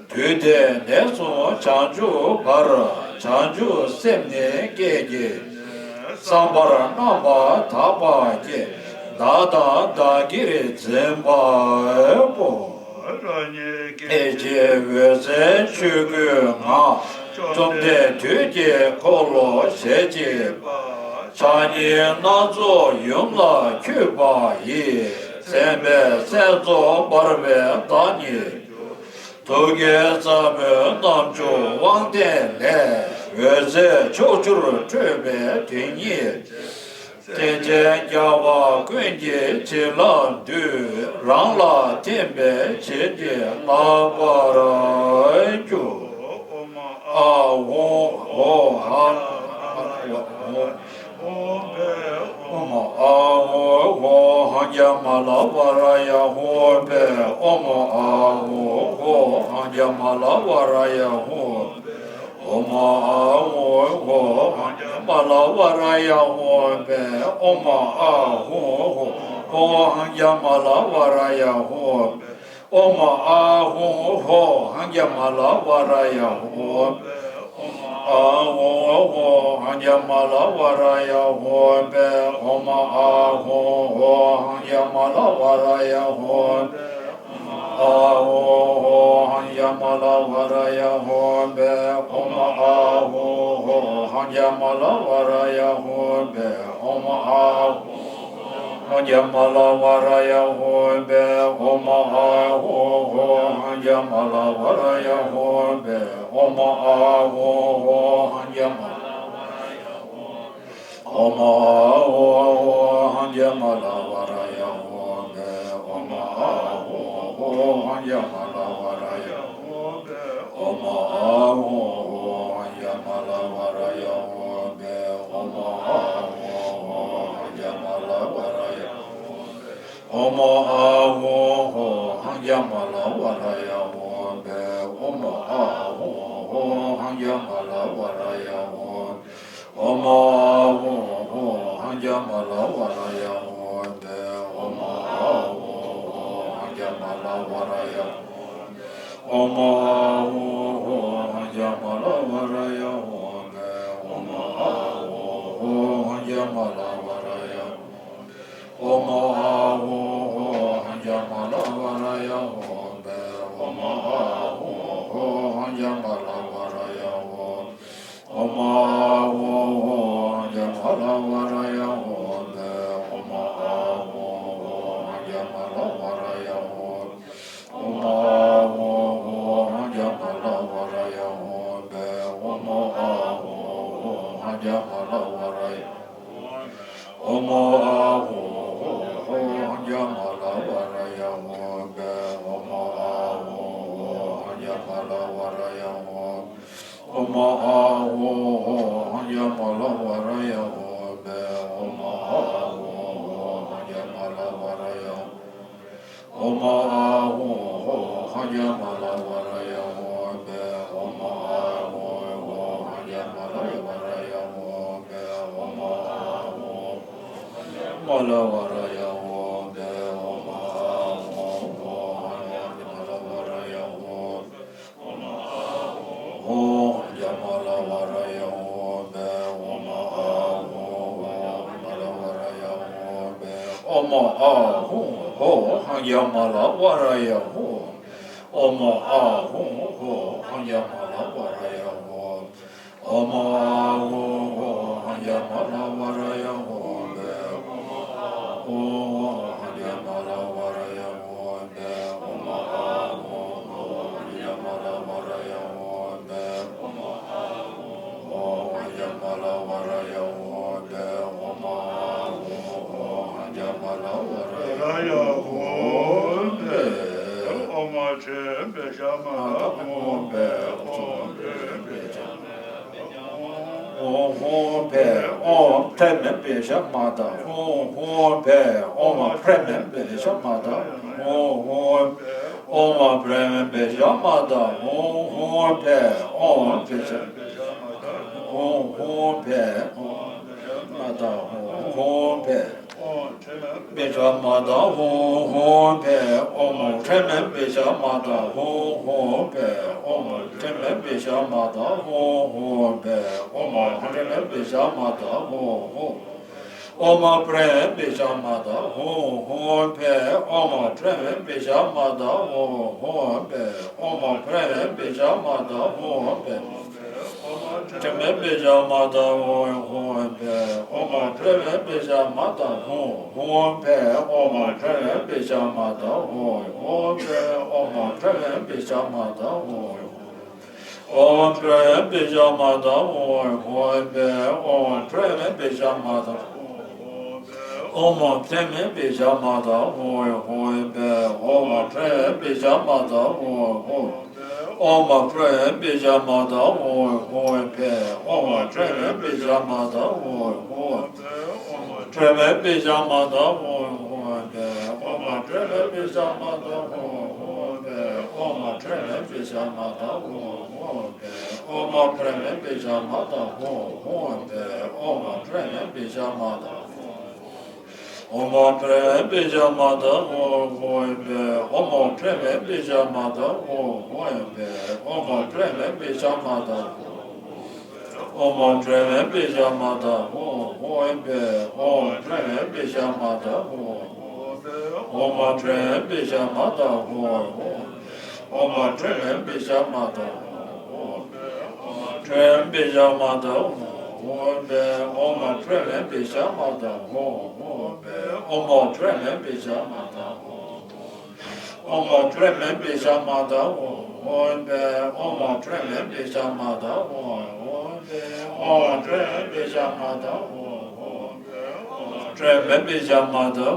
དུས་དེ་ནས་བཟུང་བྱང་ཆུབ་བར། བྱང་ཆུབ་སེམས་ནི་སྐད་ཀྱིས། བསམ་པ་རྣམ་པར་དག་པ་སྐྱེ། བདག་དང་བདག་གིར་འཛིན་པ་པོ། ཕལ་ཆེར་འོད་གསལ་ཆོས་སྐུའི་ངང་། བཅོམ་ལྡན་དུས་ཀྱི་འཁོར་ལོ་ཞལ་གཅིག་པ། ཕྱག་གཉིས་སྣ་ཚོགས་ཡུམ་ལ་འཁྱུད་པ་ཡི། བསྟན་པའི་སྲས་མཚོ་འབར་བའི་བདག་ཉིད། ཐུགས་བསྐྱེད་ཟབ་མོའི་རྣམ་འགྱུར་དབང་ལྡན་ལས། འོད་ཟེར་ཕྱོགས་བཅུར་འཕྲོས་པའི་དོན་གཉིས། སེམས་ཅན་རྒྱལ་བ་ཀུན་གྱི་བྱིན་རླབས་འདུས། རང་ལ་ཐིམ་པས་བྱིན་གྱིས་བརླབ་པར་འགྱུར། ཨ་ཧོ་ཧོ་ཧ། ཨོཾ་ཨ་ཧོ་ཧོ་ཧང་རྒྱ་མ་ལ་ཝ་ར་ཡ་ཧོ་བེ། ཨོཾ་ཨ་ཧོ་ཧོ་ཧང་རྒྱ་མ་ལ་ཝ་ར་ཡ་ཧོ། ཨོཾ་ཨ་ཧོ་ཧོ་ཧང་རྒྱ་མ་ལ་ཝ་ར་ཡ་ཧོ་བེ། ཨོཾ་ཨ་ཧོ་ཧོ་ཧོ་ཧང་རྒྱ་མ་ལ་ཝ་ར་ཡ་ཧོ། ཨོཾ་ཨ་ཧོ་ཧོ་ཧང་རྒྱ་མ་ལ་ཝ་ར་ཡ་ཧོ། ཨོཾ་ཨ་ཧོ་ཧོ་ཧང་རྒྱ་མ་ལ་ཝ་ར་ཡ་ཧོ་བེ། ཨོཾ་ཨ་ཧོ་ཧོ་ཧང་རྒྱ་མ་ལ་ཝ་ར་ཡ་ཧོ། ཨ་ཧོ་ཧོ་ཧང་རྒྱ་མ་ལ་ཝ་ར་ཡ་ཧོ་བེ། ཨོཾ་ཨ་ཧོ་ཧོ་ཧང་རྒྱ་མ་ལ་ཝ་ར་ཡ་ཧོ་བེ། ཨོཾ་ཨ་ཧོ་ཧང་རྒྱ་མ་ལ་ཝ་ར་ཡ་ཧོ་བེ། ཨོཾ་ཨ་ཧོ་ཧོ་ཧང་རྒྱ་མ་ལ་ཝ་ར་ཡ་ཧོ་བེ། ཨོཾ་ཨ་ཧོ་ཧོ་ཧང་རྒྱ་མ་ལ་ཝ་ར་ཡ་ཧོ། ཨོཾ་ཨ་ཧོ་ཧོ་ཧང་རྒྱ་མ་ལ་ཝ་ར་ཡ་ཧོ་བེ། ཨོཾ་ཨ་ཧོ་ཧོ་ཧང་རྒྱ་མ་ལ་ཝ་ར་ཡ་ཧོ་བེ། ཨོཾ་ཨ་ཧོ་ཧོ་ཧང་རྒྱ་མ་ལ་ཝ་ར་ཡ་ཧོ་བེ། ཨོཾ་ཨ་ཧོ་ཧོ་ཧང་རྒྱ་མ་ལ་ཝ་ར་ཡ་ཧོ་བེ། ཨོཾ་ཨ་ཧོ་ཧོ་ཧང་རྒྱ་མ་ལ་ཝ་ར་ཡ་ཧོ་བེ། ཨོཾ་ཨ་ཧོ་ཧོ་ཧང་རྒྱ་མ་ལ་ཝ་ར་ཡ་ཧོ། ཨོཾ་ཨ་ཧོ་ཧོ་ཧང་རྒྱ་མ་ལ་ཝ་ར་ཡ་ཧོ་བེ། ཨོཾ་ཨ་ཧོ་ཧོ་ཧང་རྒྱ་མ་ལ་ཝ་ར་ཡ་ཧོ། ཨོཾ་ཨ་ཧོ་ཧོ་ཧང་རྒྱ་མ་ལ་ཝ་ར་ཡ་ཧོ་བེ། ཨོཾ་ཨ་ཧོ་ཧོ་ཧང་རྒྱ་མ་ལ་ཝ་ར་ཡ་ཧོ། ཨོཾ་ཨ་ཧོ་ཧོ་ཧང་རྒྱ་མ་ལ་ཝ་ར་ཡ་ཧོ་བེ། ཨོཾ་ཨ་ཧོ་ཧོ་ཧང་རྒྱ་མ་ལ་ཝ་ར་ཡ་ཧོ། ཨོཾ་ཨ་ཧོ་ཧོ་ཧང་རྒྱ་མ་ལ་ཝ་ར་ཡ་ཧོ་བེ། ཨོཾ་ཨ་ཧོ་ཧོ་ཧང་རྒྱ་མ་ལ་ཝ་ར་ཡ་ཧོ། ཨོཾ་ཨ་ཧོ་ཧོ་ཧང་རྒྱ་མ་ལ་ཝ་ར་ཡ་ཧོ་བེ། ཨོཾ་ཨ་ཧོ་ཧོ་ཧང་རྒྱ་མ་ལ་ཝ་ར་ཡ། ཨོཾ་ཨ་ཧོ་ཧོ་ཧོ་ཧང་རྒྱ་མ་ལ་ཝ་ར་ཡ་ཧོ་བེ། ཨོཾ་ཨ་ཧོ་ཧོ་ཧང་རྒྱ་མ་ལ་ཝ་ར་ཡ་ཧོ། ཨོཾ་ཨ་ཧོ་ཧོ་ཧང་རྒྱ་མ་ལ་ཝ་ར་ཡ་ཧོ་བེ། ཨོཾ་ཨ་ཧོ་ཧོ་ཧང་རྒྱ་མ་ལ་ཝ་ར་ཡ་ཧོ། ཨོཾ་ཨ་ཧོ་ཧོ་ཧང་རྒྱ་མ་ལ་ཝ་ར་ཡ་ཧོ་བེ། ཨོཾ་ཨ་ཧོ་ཧོ་ཧང་རྒྱ་མ་ལ་ཝ་ར་ཡ་ཧོ་བེ། ཨོཾ་ཨ་ཧོ་ཧོ་མ་ལ་ཝ་ར་ཡ་ཧོ་བེ། ཨོཾ་ཨ་ཧོ་ཧོ་ཧང་རྒྱ་མ་ལ་ཝ་ར་ཡ་ཧོ། ཨོཾ་ཨ་ཧོ་ཧོ་ཧང་རྒྱ་མ་ལ་ཝ་ར་ཡ་ཧོ་བེ། ཨོཾ་ཨ་ཧོ་ཧོ་ཧང་རྒྱ་མ་ལ་ཝ་ར་ཡ་ཧོ་བེ། ཨོཾ་ཨ་ཧོ་ཧོ་ཧང་རྒྱ་མ་ལ་ཝ་ར་ཡ་ཧོ། ཨོཾ་ཨ་ཧོ་ཧོ་ཧང་རྒྱ་མ་ལ་ཝ་ར་ཡ་ཧོ། ཨོཾ་ཨ་ཧོ་ཧོ་ཧང་རྒྱ་མ་ལ་ཝ་ར་ཡ་ཧོ་བེ། ཨོཾ་ཨ་ཧོ་ཧོ་ཧང་རྒྱ་མ་ལ་ཝ་ར་ཡ་ཧོ་བེ། ཨོཾ་ཨ་ཧོ་ཧོ་ཧང་རྒྱ་མ་ལ་ཝ་ར་ཡ་ཧོ་བེ། ཨོཾ་ཨ་ཧོ་ཧོ་ཧང་རྒྱ་མ་ལ་ཝ་ར་ཡ་ཧོ་བེ། ཨོཾ་ཨ་ཧོ་ཧོ་ཧང་རྒྱ་མ་ལ་ཝ་ར་ཡ་ཧོ་བེ། ཨོཾ་ཨ་ཧོ་ཧོ་ཧང་རྒྱ་མ་ལ་ཝ་ར་ཡ་ཧོ་བེ། ཨོཾ་ཨ་ཧོ་ཧོ་ཧང་རྒྱ་མ་ལ་ཝ་ར་ཡ་ཧོ་བེ། ཧོ་ཧོ་བེ་ཨོཾ་ཕྲེ་མེན་པེ་ཤ་མ་ད། ཧོ་ཧོ་བེ་ཨོཾ་ཕྲེ་མེན་པེ་ཤ་མ་ད། ཧོ་ཧོ་ཨོཾ་ཕྲེ་མེན་པེ་ཤ་མ་ད། ཧོ་ཧོ་བེ་ཨོཾ་པེ་ཤ། ཧོ་ཧོ་བེ་ཨོཾ་མ་ད། ཧོ་ཧོ་བེ་པེ་ཤ་མ་ད། ཧོ་ཧོ་བེ་ཨོཾ་ཕྲེ་མེན་པེ་ཤ་མ་ད། ཧོ་ཧོ་བེ་ཨོཾ་ཕྲེ་མེན་པེ་ཤ་མ་ད། ཧོ་ཧོ་བེ་ཨོཾ་ཕྲེ་མེན་པེ་ཤ་མ་ད། ཧོ་ཧོ་ཨོཾ་ཕྲེ་མེན་པེ་ཤ་མ་ད། ཧོ་ཧོ་བེ་ཨོཾ་ཕྲེ་མེན་པེ་ཤ་མ་ད། ཧོ་ཧོ་བེ་ཨོཾ་ཕྲེ་མེན་པེ་ཤ་མ་ད། ཧོ་བེ། ཕྲད་མེད་པའི་ཕྱིར་མ་དག་འོང་བའི་ཧོ་ཨེ་པས། ཨོཾ་ཕྲད་མེད་པའི་ཕྱིར་མ་དག་འོང་ཧོ་ཨེ་པས། ཨོཾ་ཕྲད་མེད་པའི་ཕྱིར་མ་དག་འོང་ཧོ་ཨེ་པས། ཨོཾ་ཕྲད་མེད་པའི་ཕྱིར་མ་དག་འོང་ཧོ། ཨོཾ་ཕྲད་མེད་པའི་ཕྱིར་མ་དག་འོང་ཧོ་ཨེ་པས། ཨོཾ་ཕྲད་མེད་པའི་ཕྱིར་མ་དག་ཨོཾ་ཕྲད་མེད་པའི་ཕྱིར་མ་དག་འོང་ཧོ་ཨེ་པས། ཨོཾ་ཕྲད་མེད་པའི་ཕྱིར་མ་དག་འོང་ཧོ། ཨོཾ་ཕྲད་མེད་པའི་ཕྱིར་མ་དག་འོང་ཧོ་ཨེ་པས། ཨོཾ་ཕྲད་མེད་པའི་ཕྱིར་མ་དག་འོང་ཧོ། ཕྲད་མེད་པའི་ཕྱིར་མ་དག་འོང་ཧོ་ཨེ་པས། ཨོཾ་ཕྲད་མེད་པའི་ཕྱིར་མ་དག་འོང་ཧོ་ཨེ་པས། ཨོཾ་ཕྲད་མེད་པའི་ཕྱིར་མ་དག་འོང་ཧོ་ཨེ་པས། ཨོཾ་ཕྲད་མེད་པའི་ཕྱིར་མ་དག་འོང་ཧོ་ཨེ་པས། ཨོཾ་ཕྲད་མེད་པའི་ཕྱིར་མ་དག་ཨོཾ་ཕྲད་མེད་པའི་ཕྱིར་མ་དག་འོང་ཧོ་ཨེ་པས། ཨོཾ་ཕྲད་མེད་པའི་ཕྱིར་མ་དག་འོང་ཧོ་ཨེ་པས། ཨོཾ་ཕྲད་མེད་པའི་ཕྱིར་མ་དག་ཨོཾ་ཕྲད་མེད་པའི་ཕྱིར་མ་དག་འོང་ཧོ་ཨེ་པས། ཨོཾ་ཕྲད་མེད་པའི་ཕྱིར་མ་དག་འོང་ཧོ། ཨོཾ་ཕྲད་མེད་པའི་ཕྱིར་མ་དག་འོང་ཧོ། ཨོཾ་ཕྲད་མེད་པའི་ཕྱིར་མ་དག་འོང་ཧོ། ཨོཾ་ཕྲད་མེད་པའི་ཕྱིར་མ་དག་འོང་ཧོ་ཨེ་པས། ཨོཾ་ཕྲད་མེད་པའི་ཕྱིར་མ་དག་འོང་ཧོ་ཨེ་པས། ཨོཾ་ཕྲད་མེད་པའི་ཕྱིར་མ་དག་འོང་ཧོ། ཨོཾ་ཕྲད་མེད་པའི་ཕྱིར་མ་དག་འོང་ཧོ་ཨེ་པས། ཨོཾ་ཕྲད་མེད་པའི་ཕྱིར་མ་དག་འོང་ཧོ་ཨེ་པས། ཨོཾ་ཕྲད་མེད་པའི་ཕྱིར་མ་དག་འོང་ཧོ། ཕྲད་མེད་པའི་ཕྱིར་མ་དག་འོང་ཧོ་ཨེ་པས། ཨོཾ་ཕྲད་མེད་པའི་ཕྱིར་མ་དག་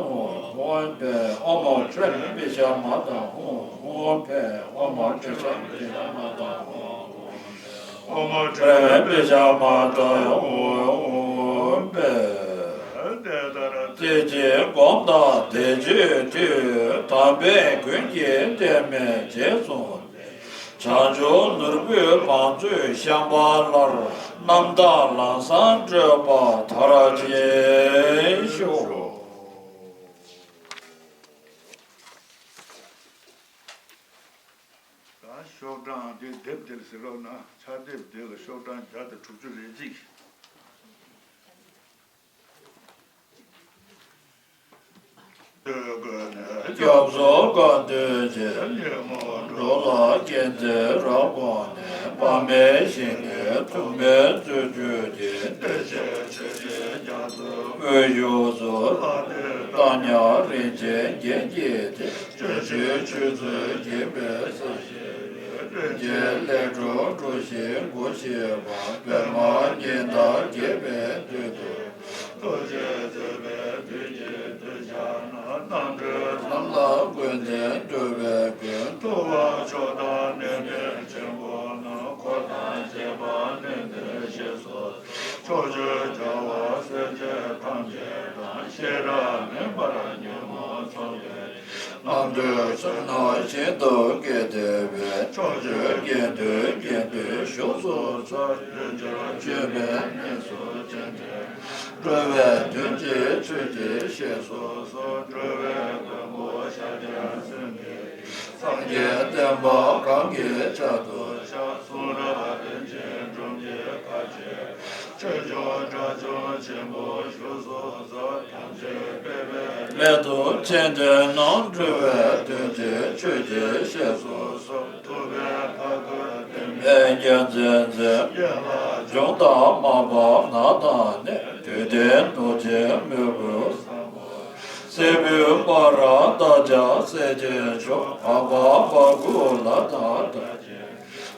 འོང་ཧོ་ཨེ་པས། ཨོཾ་ཕྲད་མེད་པའི་ཕྱིར་མ་དག་འོང་ཧོ། ཨོཾ་ཕྲད་མེད་པའི་ཕྱིར་མ་དག་འོང་ཧོ་ཨེ་པས། དེ་ལྟར་རྩེ་གཅིག་བསྒོམ་དང་དེ་རྗེས་མཐུད། དམ་པས་ཀུན་གྱིས་བསྟེན་པའི་རྗེས་བཟུང་སྟེ། བྱང་ཆུབ་ནོར་བུའི་བང་མཛོད་ཤམ་བྷ་ལར། རྣམ་དག་ལམ་བཟང་བགྲོད་པ་མཐར་ཕྱིན་ཤོག། ད་ཤོག་གྲངས་འདི་དེབ་འདིར་གཟིགས་རོགས་གནང་། ཕྱག་དེབ་འདི་ལ་ཤོག་གྲངས་བརྒྱ་དང་དྲུག་ཅུ་རེ་གཅིག། སྐྱབས་སུ་དགའ་འདོད་ཆེ། འགྲོ་ལ་སྐྱེས་ཚེ་རབ་དགོངས་ནས། དཔག་མེད་ཞིང་གི་མཐུ་དམན་སྤྱོད་བརྒྱུད་ཀྱི། བདེ་གཤེགས་ཆོས་ཀྱི་རྒྱ་མཚོའི་དབུས་བཞུགས་སུ། ལྷ་དེ་དང་མཉམ་རིན་ཆེན་རྒྱན་བརྒྱན་ཏེ། སྤྱོད་ཕྱིར་ཆོས་ཚུལ་རྒྱས་པའི་ས། རིན་ཆེན་ལས་སྒྲོན་འགྲོ་ཞིང་གོ་ཤེས་པ། པདྨ་ཉི་ཟླ་རྒྱས་པའི་མདུན་དུ། ཐུགས་རྗེས་བརྩེ་བའི་མདུན་གྱི་མདུན་བསྐྱངས་ན། རྣམ་གྲོལ་ལམ་ལ་འགོད་ནས་སྒྲོལ་བའི་མགོན། ཐུབ་པ་མཆོག་དང་ནན་ཏན་ཆེན་པོ་རྣམས། འཁོར་དང་བཅས་པ་ནན་ཏན་ཞེས་སོགས། ཕྱོགས་བཅུའི་རྒྱལ་བ་སྲས་བཅས་ཐམས་ཅད་དང་། ཤེས་རབ་མེ་འབར་ཉོན་མོངས་ཚོགས་པའི། རྣམ་གྲོལ་བསོད་ནམས་ཤིན་ཏུ་བསྐྱེད་བསྡད་པས། ཕྱོགས་བཅུའི་དགེ་འདུན་དགེ་འདུན་གཞུང་སོ་སོར། རྒྱུན་གྱུར་སྤྱོད་པའི་གནས་སུ་བྱོན་ཏེ། སྒྲོལ་བའི་མདུན་གྱི་ཆོས་ཀྱི་ཞེས་སོགས་སོ། སྒྲོལ་བའི་མགོན་པོ་ཤཱཀྱ་སེང་གེ། སངས་རྒྱས་བསྟན་པ་གང་གི་ཕྱག་ཏུ་བཞག། གསུང་རབ་རིན་ཆེན་སྒྲོམ་གྱིས་ཁ་ཕྱེ། ཆོས་སྐྱོང་དགྲ་བཅོམ་ཆེན་པོ་བཞུགས་སོ་སོར། ཐམས་ཅད་སྤེལ་བའི་སླད་དུ་སྤྱན་འདྲེན་ནོ། སྒྲོལ་བའི་མདུན་གྱི་ཆོས་ཀྱི་ཞེས་སོགས་སོ། ཐུབ་པའི་ཕ་རྒོད་བསྟན་པའི་རྒྱལ་མཚན་མཛད། ཡན་ལག་འཇོམས་དང་མ་བབས་ནད་དང་ནད། བདུད་སྡེ་གནོད་བྱེད་མི་བུ་ཟ་མོ། སྲད་བུའི་འབར་འདབ་ཆགས་སྲེག་བྱེད་མཆོག། འཕགས་པ་འབར་ཁུང་ལྷ་དང་འདྲ་ཅན།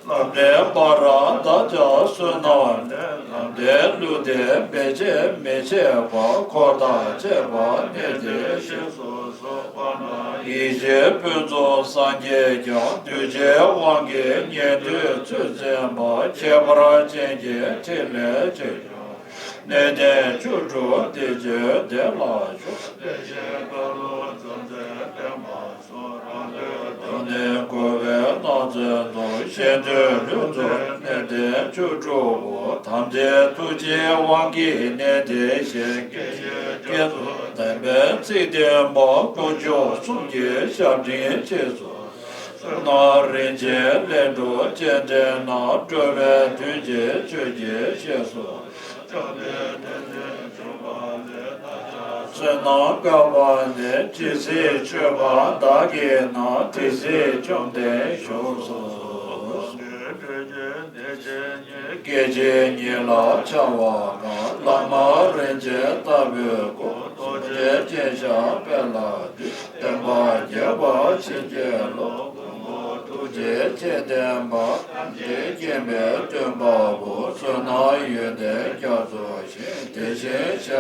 ལམ་འདྲེན་འབར་འདབ་ཆགས་བསོད་ནམས་ལས། ལམ་འདྲེན་ཀླུ་སྡེ་འབད་བྱེད་མི་ཕྱེད་པ། འཁོར་དང་བཅས་པ་ནད་འདིས་གཤེགས་སོ་སོ། དཔལ་ནཱ་ཡེ་ཤེས་ཕུན་ཚོགས་སངས་རྒྱས་ཀྱང་། གདུལ་བྱའི་དབང་གིས་ཉན་ཐོས་ཚུལ་འཛིན་པ། ཁྱད་པར་ཅན་གྱི་ཕྲིན་ལས་ཆེ། ནད་ཀྱི་བཅུ་དྲུག་འདི་ཀྱང་བདེ་ལ་འཇོམས། བདེ་གཤེགས་རྟ་ལོ་ཙཱ་བྱིན་བསྟན་པ་སོགས། རང་འདོད་དང་ནི་འཁོར་བའི་སྣང་མཛད་དུ། གཞན་འདོད་ལུས་འདོད་ནད་དེ་བཅུ་དྲུག་པོ། དམ་ཅན་ཐུགས་རྗེའི་དབང་གིས་ནད་དེ་ཞི། སྐད་ཅིག་གིས་ཐུབ་བསྟན་པའི་ཚིག་བདེན་པ། དཀོན་མཆོག་གསུམ་གྱི་ཞབས་འབྲིང་ཆེ་སོགས། བསོད་ནམས་རིན་ཆེན་ལས་འགྲོ་སྤྱན་འདྲེན་ན། སྒྲོལ་བའི་མདུན་གྱི་ཆོས་ཀྱི་ཞེས་སོགས། བཅོམ་ལྡན་འདས་ཀྱིས་བཅོམ་པ་ལས། བདག་ཅག་བསོད་ནམས་བསྐལ་པ་ནས། ཇི་སྲིད་མཆོད་པ་བདག་གིས་གནང་། དེ་སྲིད་བཅོམ་ལྡན་བཞུགས་སོ། སྐད་ཅིག་ཉིད་ལ་འཆར་བ་གང་། བླ་མ་རིན་ཆེན་ལྟ་བུའི་སྐུ། རྡོ་རྗེ་ཅན་ཞབས་པད་ལ་འདུད། བསྟན་པ་རྒྱས་པར་བྱིན་གྱིས་རློབས། མགོན་པོ་ཐུགས་རྗེ་ཆེ་བསྟན་པ། ཐམས་ཅད་མཁྱེན་པའི་སྟོན་པ་པོ། བསོད་ནམས་ཡོན་ཏན་རྒྱ་མཚོ་ཆེ། དེ་བཞིན་གཤེགས་ལ་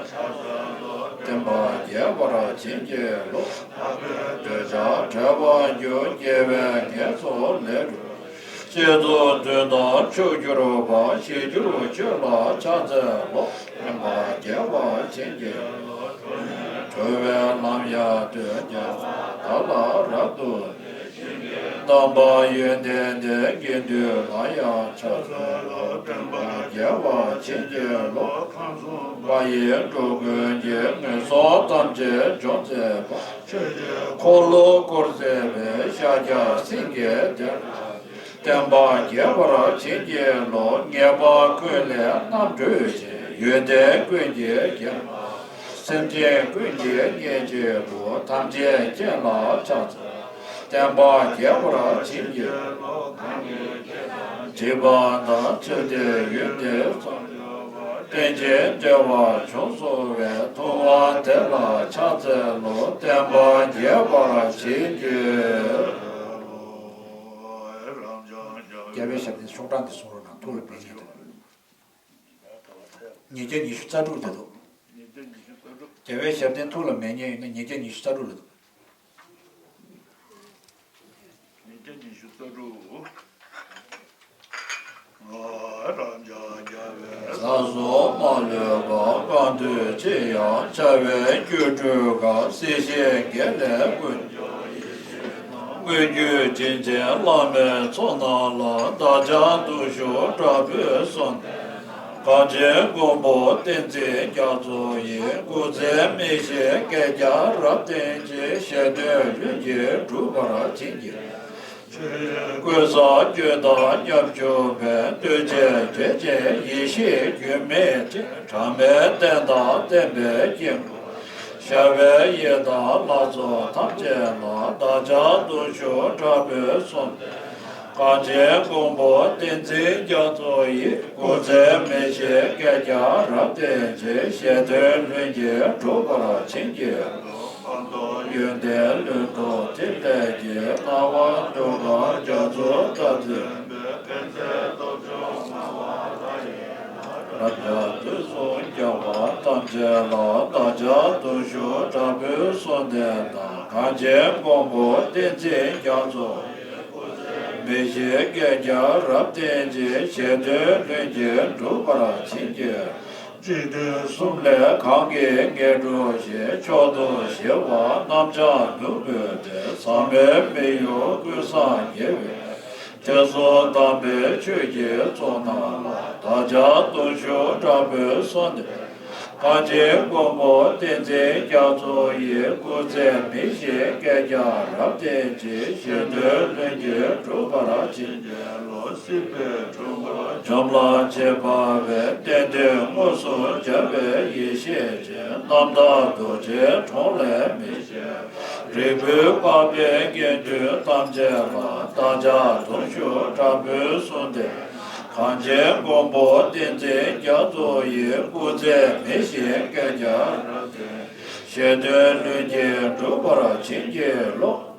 ཕྱག་འཚལ་ལོ། བསྟན་པ་རྒྱས་པར་བྱིན་གྱིས་རློབས། འདོད་ཆགས་བྲལ་བར་འགྱུར། དགེ་བའི་ངན་སོང་ལས་སྒྲོལ། བསྐྱེད་རྫོགས་བདུན་དང་མཆོག་གྱུར་པ། ཞི་གྱུར་ཆོས་ལ་ཕྱག་འཚལ་ལོ། བསྟན་པ་རྒྱས་པར་བྱིན་གྱིས་རློབས། གྲོལ་བའི་ལམ་ཡང་སྟོན། རྒྱལ་བ་དག་ལ་རབ་ཏུ་བསྟན་པ་ཡོན་ཏན་ལྡན། དགེ་འདུན་ལ་ཡང་ཕྱག་འཚལ་ལོ། བསྟན་པ་རྒྱས་པར་བྱིན་གྱིས་རློབས། ཁམས་གསུམ་པ་ཡི་འགྲོ་ཀུན་གྱི། ངན་སོང་ཐམས་ཅད་སྦྱོང་མཛད་པ། ཆོས་ཀྱི་འཁོར་ལོ་བསྐོར་མཛད་པའི། ཤཱཀྱ་སེང་གེ་དེ་ལ། བསྟན་པ་རྒྱས་པར་བྱིན་གྱིས་རློབས། ཉེས་པ་ཀུན་ལས་རྣམ་གྲོལ་ཅིང་། ཡོན་ཏན་ཀུན་གྱི་རྒྱལ། སེམས་ཅན་ཀུན་གྱི་གཉེན་གཅིག་པུ། ཐམས་ཅད་མཁྱེན་ལ་ཕྱག་འཚལ། བསྟན་པ་རྒྱས་པར་བྱིན་གྱིས་རློབས། གང་གིས་བགྱིས་དང་བགྱིད་པ་དང་། ཚུལ་དེ་ཡོན་ཏན་ཚང་། རྟེན་ཅིང་འབྲེལ་བར་བྱུང་སོང་བས། ཐུབ་དབང་དེ་ལ་ཕྱག་འཚལ་ལོ། བསྟན་པ་རྒྱས་པར་བྱིན་གྱིས་རློབས། རྒྱལ་བའི་ཞབས་བརྟན་ཤོག་གྲངས་འདི་གསུང་རོགས་གནང་། ཐུགས་ལ་འབད་ཉན་དང་། ཉིས་བརྒྱ་ཉི་ཤུ་རྩ་དྲུག་ལ་འདུག་རྒྱལ་བའི་ཞབས་བརྟན་ཐུགས་ལ་མེད་མཁན་ཡོད་ན་ཉིས་བརྒྱ་ཉི་ཤུ་རྩ་དྲུག་ལ་འདུག་ཉིས་བརྒྱ་ཉི་ཤུ་རྩ་དྲུག་ལ་རབ་འབྱམས་རྒྱལ་བའི། ས་གསུམ་མ་ལུས་པ། གང་འདུལ་ཅི་ཡང་འཆར་བའི་སྒྱུ་འཕྲུལ་གང་། སྲིད་ཞིའི་དགེ་ལས་ཀུན། མངོན་གྱུར་དྲིན་ཅན་བླ་མའི་ཚོགས་རྣམས་ལ། བདག་ཅག་གདུང་ཤུགས་དྲག་པོས་གསོལ་འདེབས། གངས་ཅན་མགོན་པོ་བསྟན་འཛིན་རྒྱ་མཚོ་ཡི། སྐུ་ཚེ་མི་ཤིགས་བསྐལ་བརྒྱར་རབ་བརྟན་ཅིང་། ཞལ་འདོན་ལྷུན་གྱིས་འགྲུབ་པར་བྱིན་གྱིས། ཆོས་ཀུན་བསགས་རྒྱུད་དང་མཉམ་བཞུགས་པའི། གདུལ་བྱའི་འབྲེལ་ཅན་ཡེ་ཤེས་རྒྱུན་མི་འཆད། གྲངས་མེད་བསྟན་དང་བསྟན་པའི་དཀྱིལ་འཁོར། ཤར་བའི་ཡི་དམ་ལྷ་ཚོགས་ཐམས་ཅད་ལ། བདག་ཅག་གདུང་ཤུགས་དྲག་པོས་གསོལ། གངས་ཅན་མགོན་པོ་བསྟན་འཛིན་རྒྱ་མཚོ་ཡི། སྐུ་ཚེ་མི་ཤིགས་བསྐལ་བརྒྱར་རབ་བརྟན་ཅིང་། ཞལ་འདོན་ལྷུན་གྱིས་འགྲུབ་པར་བྱིན་གྱིས་རློབས། ཡོན་ཏན་ལྷུན་སྟོབས་ཐིག་ལེ་གི། སྣང་བ་མདོ་ཁམས་རྒྱ་མཚོ་ལྟར་མཛེས། ཕན་མཛད་སྟོབས་འབྱུང་ངག་དབང་ལྷ་ཡི། རབ་འབྱམས་དུས་གསུམ་རྒྱལ་བ་ཐམས་ཅད་ལ། བདག་ཅག་གདུང་ཤུགས་དྲག་པོས་གསོལ་འདེབས་དང་། གངས་ཅན་མགོན་པོ་བསྟན་འཛིན་རྒྱ་མཚོ། མི་ཤིགས་བསྐལ་བརྒྱར་རབ་བརྟན་ཅིང་། ཞལ་འདོན་ལྷུན་གྱིས་འགྲུབ་པར་བྱིན་གྱིས། འཇིག་རྟེན་གསུམ་ལས་གང་གིས་ངེས་འགྲུབ་ཞིང་། མཆོག་ཏུ་ཞི་བ་རྣམ་བྱང་ནོར་བུའི་སྡེ། ཟག་མེད་མི་གཡོ་ཀུན་བཟང་རྒྱལ་བའི། དེ་གསུམ་དམ་པའི་ཆོས་ཀྱི་གཙུག་ན་ལ། བདག་ཅག་གདུང་ཤུགས་དྲག་པོས་གསོལ་འདེབས། གངས་ཅན་མགོན་པོ་བསྟན་འཛིན་རྒྱ་མཚོ་ཡི། སྐུ་ཚེ་མི་ཤིགས་བསྐལ་བརྒྱར་རབ་བརྟན་ཅིང་། ཞལ་འདོན་ལྷུན་གྱིས་འགྲུབ་པར་བྱིན་གྱིས་རློབས། སྲིད་པའི་འཁྲུལ་འཁོར་འཇོམས་ལ་བྱེད་པ་བས། གཏན་དུ་མངོན་སུམ་མཇལ་བའི་ཡེ་ཤེས་ཅན། རྣམ་དག་རྡོ་རྗེའི་གྲོང་ལས་མི་ཤེས། རིག་པའི་པགས་པའི་དགེ་འདུན་ཐམས་ཅད་ལ། བདག་ཅག་གདུང་ཤུགས་དྲག་པོས་གསོལ་འདེབས། གངས་ཅན་མགོན་པོ་བསྟན་འཛིན་རྒྱ་མཚོ་ཡི། སྐུ་ཚེ་མི་ཤིགས་བསྐལ་བརྒྱར་རབ་བརྟན། ཞལ་འདོན་ལྷུན་གྱིས་འགྲུབ་པར་བྱིན་གྱིས་རློབས།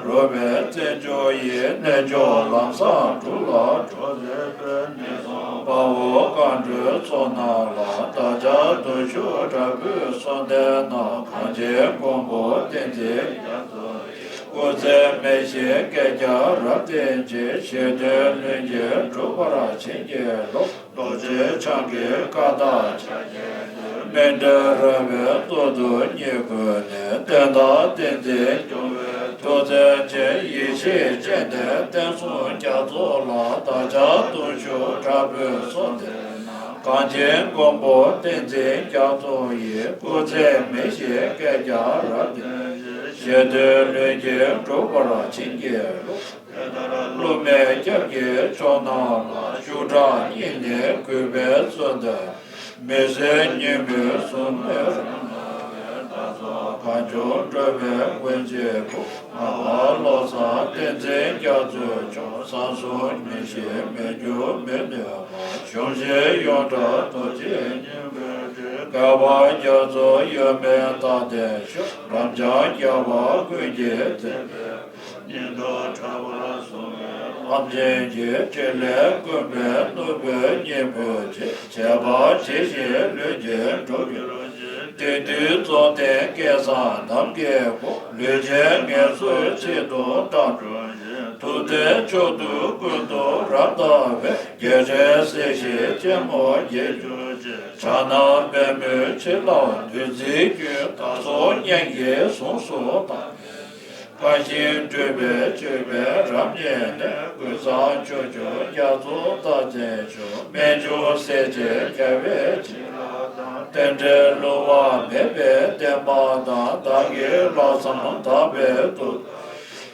རོལ་པའི་རྩེད་འཇོ་ཡི། རྣལ་འབྱོར་ལམ་བཟང་དྲུག་ལ་འགྲོ། དཔའ་བོ་མཁའ་འགྲོའི་ཚོགས་རྣམས་ལ། བདག་ཅག་གདུང་ཤུགས་དྲག་པོས་གསོལ་འདེབས་ན། གངས་ཅན་མགོན་པོ་བསྟན་འཛིན་རྒྱ་མཚོ་ཡི། སྐུ་ཚེ་མི་ཤིགས་བསྐལ་བརྒྱར་རབ་བརྟན་ཅིང་། ཞལ་འདོན་ལྷུན་གྱིས་འགྲུབ་པར་བྱིན་གྱིས་རློབས། རྡོ་རྗེ་འཆང་གི་བཀའ་དང་ཕྱག་རྒྱའི་མཎྜལ་རལ་པའི་ཏོག་ཏུ་བསྙེན་བཀུར་ནས། བསྟན་དང་བསྟན་འཛིན་སྐྱོང་བའི་ཐུགས་རྗེ་ཅན། ཡེ་ཤེས་སྤྱན་ལྡན་བསྟན་སྲུང་རྒྱ་མཚོ་ལ། བདག་ཅག་གདུང་ཤུགས་དྲག་པོས་གསོལ་འདེབས་ན། གངས་ཅན་མགོན་པོ་བསྟན་འཛིན་རྒྱ་མཚོ་ཡི། སྐུ་ཚེ་མི་ཤིགས་བསྐལ་བརྒྱར་རབ་བརྟན། ཞལ་འདོན་ལྷུན་གྱིས་འགྲུབ་པར་བྱིན་གྱིས་རློབས། དེ་ལྟར་སློབ་མའི་སྐྱབས་ཀྱི་མཆོག་རྣམས་ལ། ཤུགས་དྲག་སྙིང་ནས་གུས་པས་གསོལ་འདེབས། མི་བཟོད་ཉོན་མོངས་གཟུགས་མེད་རང་སྣང་བའི། བདག་སོགས་གང་ འགྲོ་བའི་མགོན་གཅིག་པུ། ངག་དབང་བློ་བཟང་བསྟན་འཛིན་རྒྱ་མཚོ་མཆོག། བསམ་གཟུགས་མི་ཤེས་མི་འགྱུར་མི་གནས་པ། གཞུང་ཆེན་ཡོངས་གྲགས་རྡོ་རྗེ་བསྙེན་པའི་སྤྲིན། བསྐལ་པ་རྒྱ་མཚོ་གཡོ་མེད་མཐའ་རྟེན་ཤོག། རབ་འབྱམས་རྒྱལ་བ་ཀུན་གྱི་མཛད་པའི། ཉིན་ལྟར་གྲགས་པར་གསུངས་པའི། ལམ་ཆེན་གྱི་ཕྲིན་ལས་ཀུན་པའི་ནོར་བུའི་སྙིང་པོ་ཆེ། བྱེད་པ་ཇི་བཞིན་ལྷུན་གྱིས་གྲུབ་གྱུར་ཅིག། དེང་དུས་རྫོགས་ལྡན་སྐལ་བཟང་རྣམས་ཀྱི་སྐུ། ལུས་ཅན་ངལ་གསོའི་ཆེད་དུ་བཀྲ་སྒྲུབ་ཅིང་། ཐུབ་བསྟན་མཆོག་ཏུ་ཀུན་ཏུ་རབ་བལྟ་བའི། རྒྱལ་སྲས་སྲིད་ཞིའི་ཆེན་མོ་རྒྱས་གྱུར་ཅིག། ཕྱག་ན་པདྨོའི་བྱིན་རླབས་བདུད་རྩིའི་རྒྱུན། བདག་སོགས་སྙན་གྱིས་གཟུངས་སུ་གཏམས། དཀའ་ཞིང་སྤྲུལ་པའི་སྤྱོད་པས་རབ་མཉེས་ནས། ཀུན་བཟང་ཕྱོགས་བཅུར་རྒྱ་མཚོ་ལྟར་འཛིན་ཞུ། རྨད་བྱུང་སྲས་བཅས་རྒྱལ་བའི་བྱིན་རླབས་དང་། རྟེན་འབྲེལ་བསླུ་བ་མེད་པའི་བསྟན་པ་དང་། བདག་གི་ལྷག་བསམ་དག་པའི་ཐུགས་དང་།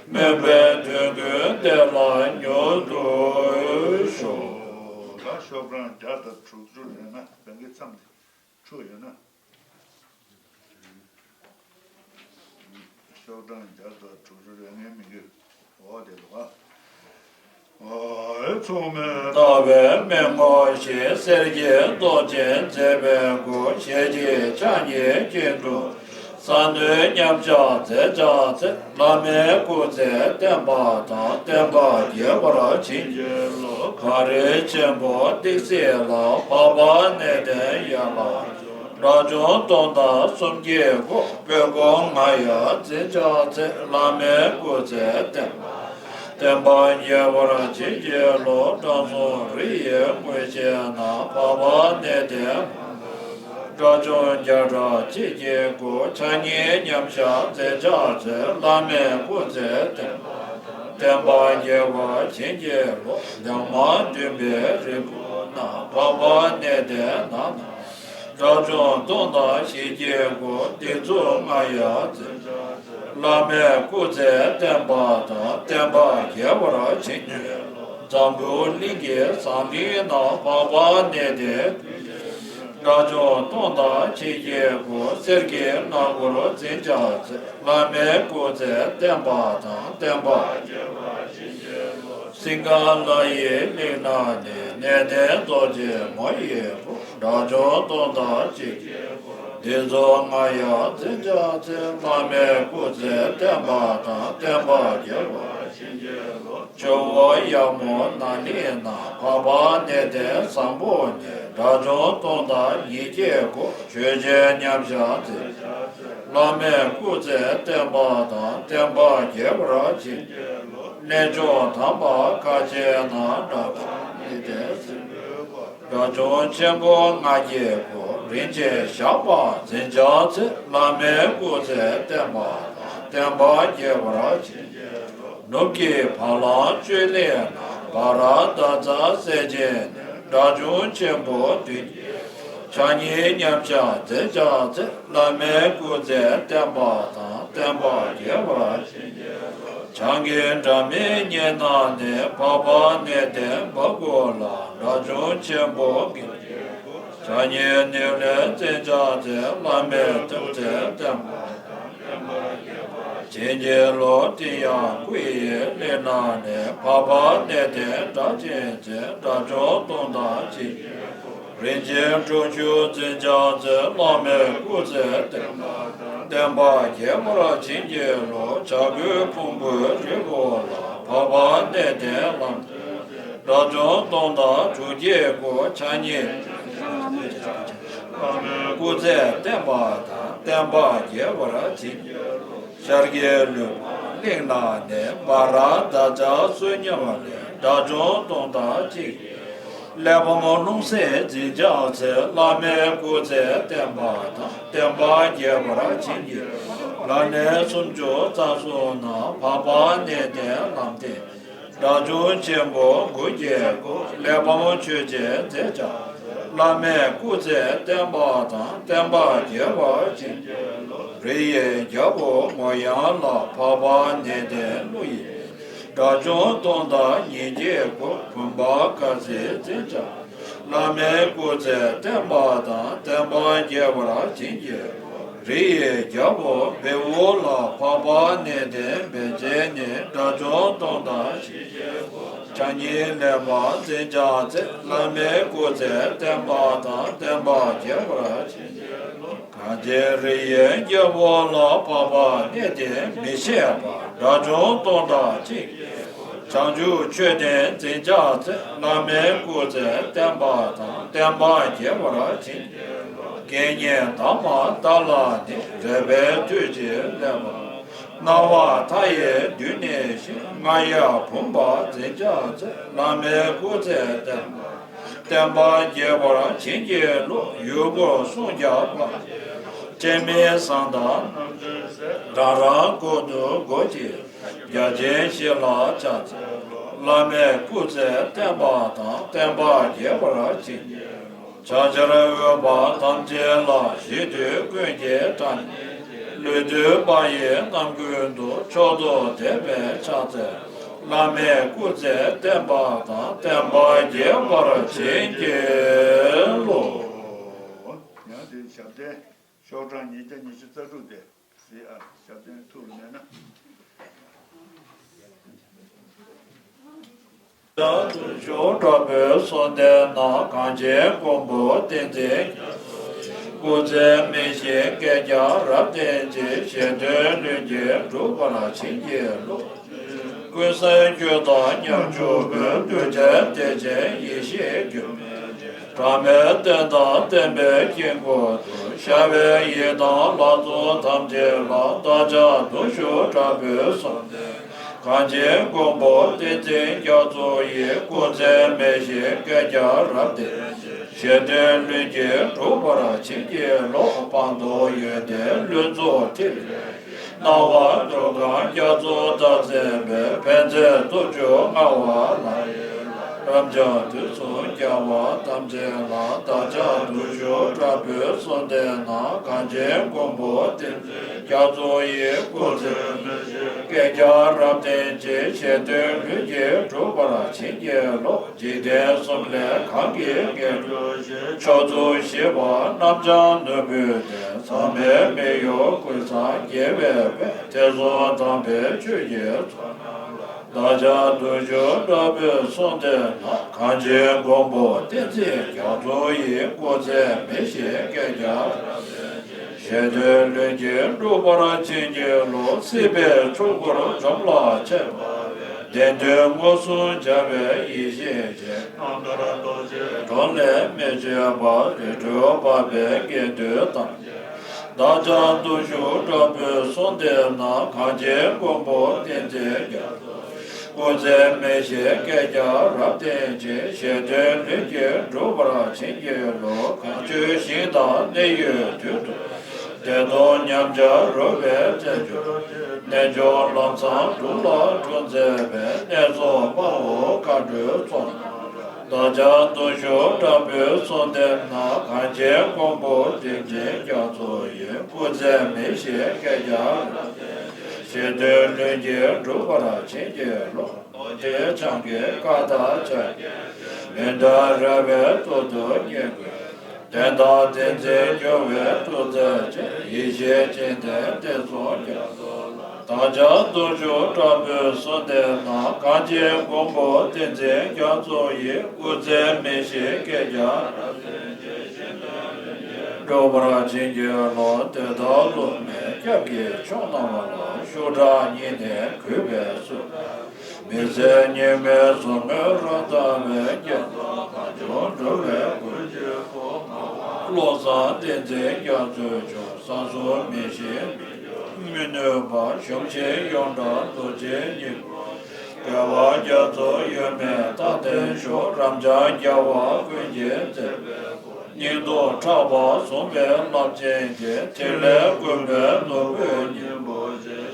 སྨོན་པའི་དོན་ཀུན་བདེ་ལ་མྱུར་དུ་ཤོག། ཤོག་གྲངས་བརྒྱ་དང་དྲུག་ཅུ་རེ་ལྔ། བན་གྱི་མཚམས་དེ་འཁྲུག་ཡོད་ན། ཤོག་གྲངས་བརྒྱ་དང་དྲུག་ཅུ་རེ་ལྔའི་མི་འགྱུར་འོག་དེ་འདུག་ག། མཚུངས་མེད་རྟ་བའི་མི་མངོན་ཞིང་། གསེར་གྱི་མདོག་ཅན་མཛེས་པའི་སྐུ། ཞལ་གཅིག་ཕྱག་གཉིས་སྐྱིལ་ཀྲུང་། ས་གནོན་མཉམ་བཞག་མཛད་བྱ་མཛད། བླ་མའི་སྐུ་ཚེ་བརྟན་པ་དང་། བསྟན་པ་རྒྱས་པར་བྱིན་གྱིས་རློབས། གངས་རི་ཆེན་པོ་ཏི་སེ་ལ། འཕགས་པ་གནས་བརྟན་ཡན་ལག་འཇོམས། དགྲ་བཅོམ་སྟོང་དང་གསུམ་གྱི་སྐུ། དཔལ་མགོན་རྔ་ཡབ་འཛིན་བྱ་མཛད། བླ་མའི་སྐུ་ཚེ་བརྟན་པ། བསྟན་པ་རྒྱས་པར་བྱིན་གྱིས་རློབས། དྲང་སྲོང་རི་ཡི་མངོན་ཤེས་རྣམས། འཕགས་པ་གནས་བརྟན་དགྲ་བཅོམ་རྒྱ་གྲགས་ཆོས་ཀྱི་སྐུ། ཕྱག་གཉིས་མཉམ་བཞག་མཛད་བྱ་མཛད། བླ་མའི་སྐུ་ཚེ་བརྟན་པ་དང་། བསྟན་པ་རྒྱས་པར་བྱིན་གྱིས་རློབས། ལེགས་མང་འདུན་པའི་རིལ་བུ་རྣམས། འཕགས་པ་གནས་བརྟན་རྣམས་དང་། དགྲ་བཅོམ་སྟོང་དང་བཞི་བརྒྱའི་སྐུ། སྡིགས་མཛུབ་རྔ་ཡབ་འཛིན་བྱ་མཛད། བླ་མའི་སྐུ་ཚེ་བརྟན་པ་དང་། བསྟན་པ་རྒྱས་པར་བྱིན་གྱིས་རློབས། འཛམ་བུ་གླིང་གི་ཟངས་གླིང་ན། འཕགས་པ་གནས་བརྟན་དགྲ་བཅོམ་སྟོང་དང་ཕྱེད་ཀྱི་སྐུ། གསེར་གྱི་སྣ་སྒོར་འཛིན་བྱ་མཛད། བླ་མའི་སྐུ་ཚེ་བརྟན་པ་དང་། བསྟན་པ་རྒྱས་པར་བྱིན་གྱིས་རློབས། སིངྒ་ལ་ཡི་གླིང་ན་ནི། གནས་བརྟན་རྡོ་རྗེ་མོ་ཡི་སྐུ། དགྲ་བཅོམ་སྟོང་དང་གཅིག་གི་སྐུ། སྡིགས་མཛུབ་རྔ་ཡབ་འཛིན་བྱ་མཛད། བླ་མའི་སྐུ་ཚེ་བརྟན་པ་དང་། བསྟན་པ་རྒྱས་པར་བྱིན་གྱིས་རློབས། ཇོ་བོ་ཡབ་མོ་ནཱ་ལེནྡྲ། འཕགས་པ་གནས་བརྟན་བཟང་པོ་ཉིད། དགྲ་བཅོམ་སྟོང་དང་ཉིས་བརྒྱའི་སྐུ། ཆོས་ཀྱི་མཉམ་བཞག་མཛད། བླ་མའི་སྐུ་ཚེ་བརྟན་པ་དང་། བསྟན་པ་རྒྱས་པར་བྱིན་གྱིས་རློབས། གནས་མཆོག་དམ་པ་ཁ་ཆེ་ན། འཕགས་པ་གནས་བརྟན་སྲིན་པོའི་དགྲ་བཅོམ་ཆེན་པོ་ལྔ་བརྒྱའི་སྐུ། རིན་ཆེན་ཞགས་པ་འཛིན་བྱ་མཛད། བླ་མའི་སྐུ་ཚེ་བརྟན་པ་དང་། བསྟན་པ་རྒྱས་པར་བྱིན་གྱིས་རློབས། ནུབ་ཀྱི་བ་ལང་ཅུ་ལེ་ན། བྷ་ར་ཏ་ཙ་སྲས་ཆེན་ནི། དགྲ་བཅོམ་ཆེན་པོ་བདུན་གྱི། ཕྱག་གཉིས་མཉམ་བཞག་མཛད་བྱ་མཛད། བླ་མའི་སྐུ་ཚེ་བརྟན་པ་དང་། བསྟན་པ་རྒྱས་པར་བྱིན་གྱིས་རློབས། བྱང་གི་སྒྲ་མི་སྙན་ན་ནི། འཕགས་པ་གནས་བརྟན་བ་གུ་ལ། དགྲ་བཅོམ་ཆེན་པོ་བརྒྱད་ཀྱི་སྐུ། ཕྱག་གཉིས་ནེའུ་ལེ་འཛིན་བྱ་མཛད། བླ་མའི་སྐུ་ཚེ་བརྟན་པ་དང་། བསྟན་པ་རྒྱས་པར་བྱིན་གྱིས་རློབས། ཏྲི་ཡ་ཀུ་ཡི་གླིང་ན་ནི། འཕགས་པ་གནས་བརྟན་སྒྲ་གཅན་འཛིན། དགྲ་བཅོམ་སྟོང་དང་གཅིག་གི་སྐུ། རིན་ཆེན་ཁྲུང་ཆུང་འཛིན་བྱ་མཛད། བླ་མའི་སྐུ་ཚེ་བརྟན་པ་དང་། བསྟན་པ་རྒྱས་པར་བྱིན་གྱིས་རློབས། བྱ་རྒོད་ཕུང་པོའི་རི་བོ་ལ། འཕགས་པ་གནས་བརྟན་ལམ་བདེན། དགྲ་བཅོམ་སྟོང་དང་དྲུག་བརྒྱའི་སྐུ། ཕྱག་གཉིས་སྐུ་ཚེ་བརྟན་པ་དང་། བསྟན་པ་རྒྱས་པར་བྱིན་གྱིས་རློབས། ཤར་གྱི་ལུས་འཕགས་གླིང་ན་ནི། བྷ་ར་ཏ་ཙ་བསོད་སྙོམས་ལས། དགྲ་བཅོམ་སྟོང་དང་གཅིག་གླེགས་བམ་ལྷུང་བཟེད་འཛིན་བྱ་མཛད། བླ་མའི་སྐུ་ཚེ་བརྟན་པ་དང་། བསྟན་པ་རྒྱས་པར་བྱིན་གྱིས། ལ་ནི་སུམ་ཅུ་རྩ་གསུམ་ན། འཕགས་པ་གནས་བརྟན་ལམ་བདེན། དགྲ་བཅོམ་ཆེན་པོ་དགུ་བརྒྱའི་སྐུ། གླེགས་བམ་ཆོས་ཀྱི་མཛད་བྱ། བླ་མའི་སྐུ་ཚེ་བརྟན་པ་དང་། བསྟན་པ་རྒྱས་པར་བྱིན་གྱིས་རློབས། རི་ཡི་རྒྱལ་པོ་མོ་ཡང་ལ། འཕགས་པ་གནས་བརྟན་ཀླུ་ཡི། དགྲ་བཅོམ་སྟོང་དང་ཉིས་བརྒྱའི་སྐུ། བུམ་པ་དཀར་གསལ་འཛིན་བྱ། བླ་མའི་སྐུ་ཚེ་བརྟན་པ་དང་། བསྟན་པ་རྒྱས་པར་བྱིན་གྱིས་རློབས། རི་ཡི་རྒྱལ་པོ་བེའུ་ལ་འཕགས་པ་གནས་བརྟན་པའི་རྗེས་ནི། དགྲ་བཅོམ་སྟོང་དང་ཕྱིན་ཆད་ལོ། བྱང་ཉིད་ལེགས་པར་འཛིན་བྱ་མཛད། བླ་མའི་སྐུ་ཚེ་བརྟན་པ་དང་། བསྟན་པ་རྒྱས་པར་ཕྱིན་ཆད་ལོ། གངས་ཅན་རི་ཡི་རྒྱལ་པོ་ལ། འཕགས་པ་གནས་བརྟན་མི་ཤེས་པ། དགྲ་བཅོམ་སྟོང་དང་ཕྱིན་ཆད། བྱང་ཆུབ་མཆོད་རྟེན་འཛིན་བྱ་མཛད། བླ་མའི་སྐུ་ཚེ་བརྟན་པ་དང་། བསྟན་པ་རྒྱས་པར་ཕྱིན་ཆད་ལོ། དགེ་བསྙེན་དང་མ་དར་ལ་ནི། རས་པའི་མཐུས་ཀྱིས་མནན་པ། སྣང་བ་མཐའ་ཡས་མདུན་ནས་ཤེས། རྔ་ཡབ་བུམ་པ་འཛིན་བྱ་མཛད། བླ་མའི་སྐུ་ཚེ་བརྟན་པ། བསྟན་པ་རྒྱས་པར་བྱིན་གྱིས་རློབས། ཡུལ་འཁོར་སྲུང་བྱ་བ། སྤྱན་མི་བཟང་དང་རྣམ་འདྲེན་སྲས། རང་རང་ཁུར་དུ་བགོ་བྱེད། བརྒྱ་བྱིན་བཞི་ལ་ཕྱག་འཚལ་ལོ། བླ་མའི་སྐུ་ཚེ་བརྟན་པ་དང་། བསྟན་པ་རྒྱས་པར་བྱིན་གྱིས་རློབས། བྱ་བྱེར་འོད་འབར་ཐམས་ཅད་ལ། ཞི་དུལ་ཀུན་གྱི་སྐྲ་ནི་བཅད། ལུས་བཏུད་པ་ཡི་རྣམ་ཀུན་ཏུ། མཆོག་ཏུ་དད་པས་ཕྱག་འཚལ་ལོ། བླ་མའི་སྐུ་ཚེ་བརྟན་པ་དང་། བསྟན་པ་རྒྱས་པར་བྱིན་གྱིས་རློབས། ཡང་དེ་ཞབས་བརྟན་ཤོག་གྲངས་ཉིས་བརྒྱ་ཉི་ཤུ་རྩ་དྲུག་དེ་གཟིགས་ཨ། ཞབས་བརྟན་ཐུགས་ལ་མནན་ན། དུ་ཞུགས་དྲག་པོའི་གསུང་དེ་རྣམས། གངས་ཅན་མགོན་པོ་བསྟན་འཛིན་རྒྱ་མཚོ་ཡི། སྐུ་ཚེ་མི་ཤིགས་བསྐལ་བརྒྱར་རབ་བརྟན་ཅིང་། བཞེད་དོན་ལྷུན་གྱིས་འགྲུབ་པར་བྱིན་གྱིས་རློབས། ཀུན་བཟང་ཁྱོད་དང་མཉམ་བཞུགས་པའི། གདུལ་བྱའི་བདེ་ཆེན་ཡེ་ཤེས་ཀྱི། གྲངས་མེད་བསྟན་དང་བསྟན་པའི་དཀྱིལ་འཁོར་དུ། ཤར་བའི་ཡི་དམ་ལྷ་ཚོགས་ཐམས་ཅད་ལ། བདག་ཅག་བརྟུལ་ཞུགས་དྲག་པོའི་གསུང་དེ། གངས་ཅན་མགོན་པོ་བསྟན་འཛིན་རྒྱ་མཚོ་ཡི། སྐུ་ཚེ་མི་ཤིགས་བསྐལ་བརྒྱར་རབ་བརྟན་ཅིང་། བཞེད་དོན་ལྷུན་གྱིས་འགྲུབ་པར་བྱིན་གྱིས་རློབས། སྤངས་རྟོགས་ཡོན་ཏན་ལྷུན་རྫོགས་ཕྲིན་ལས། སྣང་བ་འདོད་ཁམས་རྒྱ་མཚོ་དག་མཛད་པའི། ཕན་མཛད་སྟོབས་བཅུ་མངའ་བ་ལྷ་ཡི་ལྷ། རབ་འབྱམས་དུས་གསུམ་རྒྱལ་བ་ཐམས་ཅད་ལ། བདག་ཅག་བརྟུལ་ཞུགས་དྲག་པོའི་གསུང་དེ་རྣམས། གངས་ཅན་མགོན་པོ་བསྟན་འཛིན་རྒྱ་མཚོ་ཡི། སྐུ་ཚེ་མི་ཤིགས་བསྐལ་བརྒྱར་རབ་བརྟན་ཅིང་། བཞེད་དོན་ལྷུན་གྱིས་འགྲུབ་པར་བྱིན་གྱིས་རློབས། འཇིག་རྟེན་གསུམ་ལས་གང་གིས་ངེས་འགྲུབ་ཕྱིར། མཆོག་ཐུན་བཞི་པ་རྣམ་སྦྱང་ནོར་བུའི་གདན། ཟག་མེད་མི་གཡོ་ཀུན་བཟང་རྒྱལ་བའི་དཔལ། ཐེག་གསུམ་དམ་པའི་ཆོས་ཀྱི་ཚོགས་རྣམས་ལ། བདག་ཅག་བརྟུལ་ཞུགས་དྲག་པོའི་གསུང་དེ་རྣམས། གངས་ཅན་མགོན་པོ་བསྟན་འཛིན་རྒྱ་མཚོ་ཡི། སྐུ་ཚེ་མི་ཤིགས་བསྐལ་བརྒྱར་རབ་བརྟན་ཅིང་། བཞེད་དོན་ལྷུན་གྱིས་འགྲུབ་པར་བྱིན་གྱིས་རློབས། སྲིད་པའི་ཆོས་འཁོར་འཇོམས་ལ་མཆོད་པ་འདོད། བདེན་དོན་མངོན་སུམ་འཇལ་བའི་ཡེ་ཤེས་ཆེ། རྣམ་ཐར་རྡོ་རྗེའི་སྒྲོམ་ལས་མི་ཆོད་པ། རི་ཁྲོད་འབབ་པའི་དགེ་འདུན་ཐམས་ཅད། བདག་ཅག་བརྟུལ་ཞུགས་དྲག་པོའི་གསུང་དེ་རྣམས། གངས་ཅན་མགོན་པོ་བསྟན་འཛིན་རྒྱ་མཚོ་ཡི། སྐུ་ཚེ་མི་ཤིགས་བསྐལ་བརྒྱར་རབ་བརྟན་ཅིང་། བཞེད་དོན་ལྷུན་གྱིས་འགྲུབ་པར་བྱིན་གྱིས་རློབས། གངས་ཆེན་ཞིང་དང་གནས་ཡུལ་དུས་གསུམ། བདེ་སྟོང་ཉམས་ཆག་རོལ་པའི་རྩེར་འཇོམས། རྣལ་འབྱོར་ལམ་བཟང་དྲུག་ལ་གྲུ་མཛད་པའི། གནས་རྫོགས་དཔའ་བོ་མཁའ་འགྲོའི་ཚོགས་རྣམས་ལ། བདག་ཅག་བརྟུལ་ཞུགས་དྲག་པོའི་གསུང་དེ་རྣམས། གངས་ཅན་མགོན་པོ་བསྟན་འཛིན་རྒྱ་མཚོ་ཡི། སྐུ་ཚེ་མི་ཤིགས་བསྐལ་བརྒྱར་རབ་བརྟན་ཅིང་། བཞེད་དོན་ལྷུན་གྱིས་འགྲུབ་པར་བྱིན་གྱིས་རློབས། རྡོ་རྗེ་འཆང་གི་བཀའ་ལྟར་ཕྱག་འཚལ་ལོ། མི་འདའ་རལ་པའི་ཐོག་ཏུ་བསྙེན་བཀུར། བསྟན་དང་བསྟན་འཛིན་སྐྱོང་བའི་ཐུགས་རྗེ་ཅན། ཡེ་ཤེས་སྤྱན་ལྡན་བསྟན་སྲུང་རྒྱ་མཚོ་ལ། བདག་ཅག་བརྟུལ་ཞུགས་དྲག་པོའི་གསུང་དེ་རྣམས། གངས་ཅན་མགོན་པོ་བསྟན་འཛིན་རྒྱ་མཚོ་ཡི། སྐུ་ཚེ་མི་ཤིགས་བསྐལ་བརྒྱར་རབ་བརྟན་ཅིང་། བཞེད་དོན་ལྷུན་གྱིས་འགྲུབ་པར་བྱིན་གྱིས་རློབས། དེ་ལྟར་སློབ་མའི་སྐྱབས་ཀྱི་མཆོག་རྣམས་ལ། ཤུགས་དྲག་སྙིང་ནས་གུས་པས་གསོལ། མི་ཟད་ཉི་མའི་ཟུར་ངོས་རབ་ལྟ་བའི། བསྐྱེད་རྫོགས་གང་བྱུང་འགྲོ་བའི་མགོན་གྱི་གོ་འཕང་། བློ་བཟང་བསྟན་འཛིན་རྒྱ་མཚོའི་མཆོག། བསམ་སྲུང་མི་ཤིགས་མི་ནུབ་པ། གཞོམ་ཤིང་ཡོངས་གྲགས་རྡོ་རྗེའི་སྙིང་པོ། རྒྱལ་བ་རྒྱ་མཚོ་ཡོད་མེད་རྟག་བརྟན་ཤོག། རབ་འབྱམས་རྒྱལ་བ་ཀུན་གྱི་མཛད་པའི་སྐུ། སྙིང་སྟོབས་ཕྲག་པ་བཟུང་བའི་རླབས་ཆེན་གྱི། ཕྲིན་ལས་མགོན་པོའི་ནོར་བུའི་སྙིང་པོ་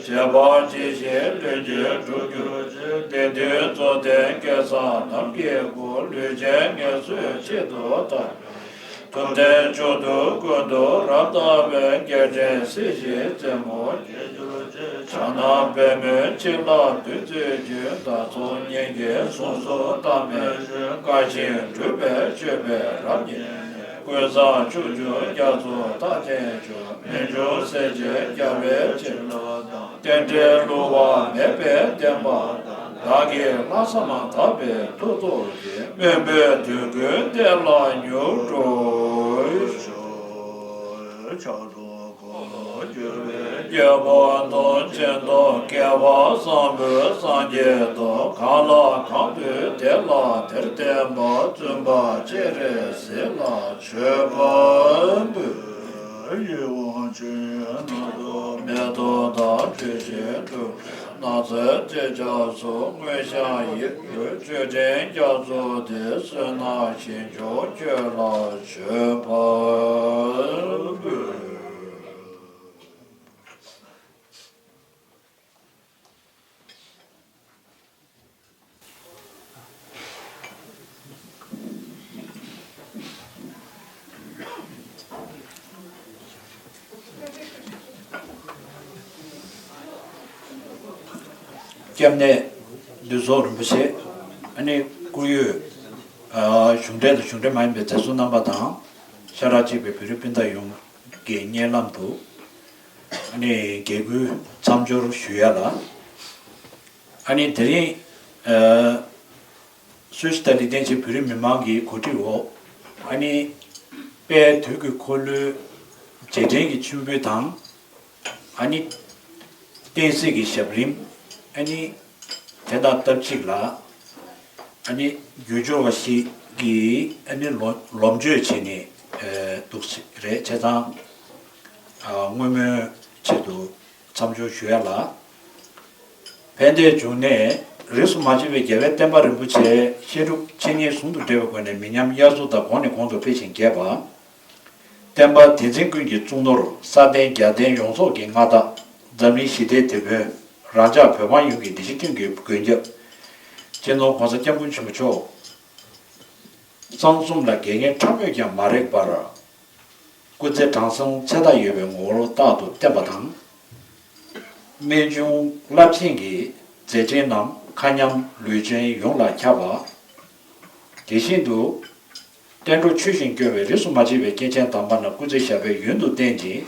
ཆེ། བྱས་པ་ཇི་བཞིན་ལྷུན་གྱིས་འགྲུབ་གྱུར་ཅིག། དེང་འདིར་རྫོགས་ལྡན་སྐལ་བཟང་རྣམས་ཀྱི་སྐུ། ལུས་ཅན་ངལ་གསོའི་ཆེད་དུ་བཏང་། ཐུབ་བསྟན་མཆོག་ཏུ་ཀུན་ཏུ་རབ་བརྟག་པའི། རྒྱལ་ཕྲན་སྲིད་ཞིའི་རྩེ་མོར་རྒྱས་གྱུར་ཅིག། ཕྱག་ན་པདྨོའི་བྱིན་རླབས་བདུད་རྩིའི་རྒྱུན། བདག་སོགས་སྙིང་གའི་གཟུངས་སུ་བཏབ་མི་ཞིག། དཀའ་ཞིང་སྤྲུལ་པའི་སྤྱོད་པས་རབ་མཉེས་ནས། ཀུན་བཟང་ཕྱོགས་བཅུའི་རྒྱ་མཚོ་མཐའ་རྟེན་མཆོག་མི་འབྱུང་སྲས་བཅས་རྒྱལ་བའི་བྱིན་རླབས་དང་། རྟེན་འབྲེལ་བསླུ་བ་མེད་པའི་བསྟན་པ་དང་། བདག་གི་ལྷག་བསམ་དག་པའི་ཐུགས་ཚོགས་ཀྱིས། སྨོན་པའི་དོན་ཀུན་གཏན་ལ་མྱུར་འགྲུབ་ཤོག། ཕྱག་རྡོར་འཁོར་ལོ་སྒྱུར་བའི་རྒྱལ་པོ་དང་། ཆེན་དང་བསྐལ་པ་བཟང་པོའི་སངས་རྒྱས་དང་། གང་ལ་གང་འདུལ་དེ་ལ་དེར་བསྟན་པ། བཙུན་པ་སྤྱན་རས་གཟིགས་ལ་མཆོད་པ་འབུལ། ཡིད་འོང་ཆོས་སྣ་ཚོགས་མེ་ཏོག་དང་། བཀྲ་ཤིས་འབྱུང་གནས་ཚེ་རིང་ལྕགས་སོགས་དངོས་ཤིག་ཡིད་འོང་ཆོས་ཀྱི་རྒྱ་མཚོ་དེ། བསོད་ནམས་ཞིང་སྐྱོང་ཁྱོད་ལ་མཆོད་པ་འབུལ། སྐྱབས་གནས་འདུས་ཚོགས་རིན་པོ་ཆེ། ཨ་ནི་སྐུ་ཡོད་གཞུང་འབྲེལ་དང་གཞུང་འབྲེལ་མ་ཡིན་པའི་མཛད་གཙོ་རྣམ་པ་དང་། ཤ་ཁྲག་གཅིག་པའི་བོད་རིགས་སྤུན་ཟླ་ཡོངས་ཀྱི་སྙན་ལམ་དུ། ཨ་ནི་དགེ་སྐུལ་མཚམས་སྦྱོར་ཞུ་ཡ་ལ། ཨ་ནི་དེ་རིང་། ཨ། སུ་ཞིག་ད་ལི་བསྟན་ཆེན་བོད་རིགས་མི་མང་གི་གོ་སྒྲིག་འོག་ཨ་ནི་དཔལ་དུས་ཀྱི་འཁོར་ལོའི་རྗེས་དྲན་གྱི་མཆོད་འབུལ་དང་། ཨ་ནི་བསྟན་སྲིད་ཀྱི་ཞབས་རིམ། ཨ་ནི་དེ་དང་སྟབས་གཅིག་ལ་ཨ་ནི་རྒྱུ་སྦྱོར་བ་ཞིག་གིས་ཨ་ནི་ལོ་ལོ་མཆོད་བྱས་ནས་འདུག་ཟེར་རེད། བྱས་ཙང་། ཨ། བསྔོ་སྨོན་ཆེད་དུ་མཚམས་སྦྱོར་ཞུ་ཡ་ལ། ཕན་བདེའི་འབྱུང་གནས་རིས་སུ་མ་ཆད་པའི་རྒྱལ་བའི་བསྟན་པ་རིན་པོ་ཆེ་བཤད་སྒྲུབ་འཆད་ཉན་ཟུང་དུ་འབྲེལ་བའི་སྒོ་ནས་མི་ཉམས་དབྱར་གསོལ་དང་གོང་ནས་གོང་དུ་འཕེལ་ཞིང་རྒྱས་པ། བསྟན་པ་དེ་འཛིན་ཀུན་གྱི་གཙུག་ནོར་ས་སྟེང་རྒྱལ་བསྟན་ཡོངས་རྫོགས་ཀྱི་མངའ་བདག་འཛམ་གླིང་ཞི་བདེའི་དེད་དཔོན་རང་ཅག་བོད་འབངས་ཡོངས་ཀྱི་བདེ་སྐྱིད་ཀུན་གྱི་མགོན་སྐྱབས་སྤྱི་ནོར་༸གོང་ས་༸སྐྱབས་མགོན་ཆེན་པོ་མཆོག་གསང་གསུམ་ལ་འགལ་རྐྱེན་ཕྲ་མོས་ཀྱང་མ་རེག་པར། སྐུ་ཚེ་དྲང་སྲོང་ཚེ་མཐའ་ཡོད་པའི་ངོ་བོར་རྟག་ཏུ་བརྟན་པ་དང་། རྨད་བྱུང་རླབས་ཆེན་གྱི་མཛད་འཕྲིན་རྣམས་མཁའ་མཉམ་ལུས་ཅན་ཡོངས་ལ་ཁྱབ་པ། དེ་བཞིན་དུ། བསྟན་འགྲོ་ཆོས་བཞིན་སྐྱོང་བའི་རིས་སུ་མ་ཆད་པའི་སྐྱེས་ཆེན་དམ་པ་རྣམས་སྐུ་ཚེ་ཞབས་པད་ཡུན་དུ་བརྟན་ཅིང་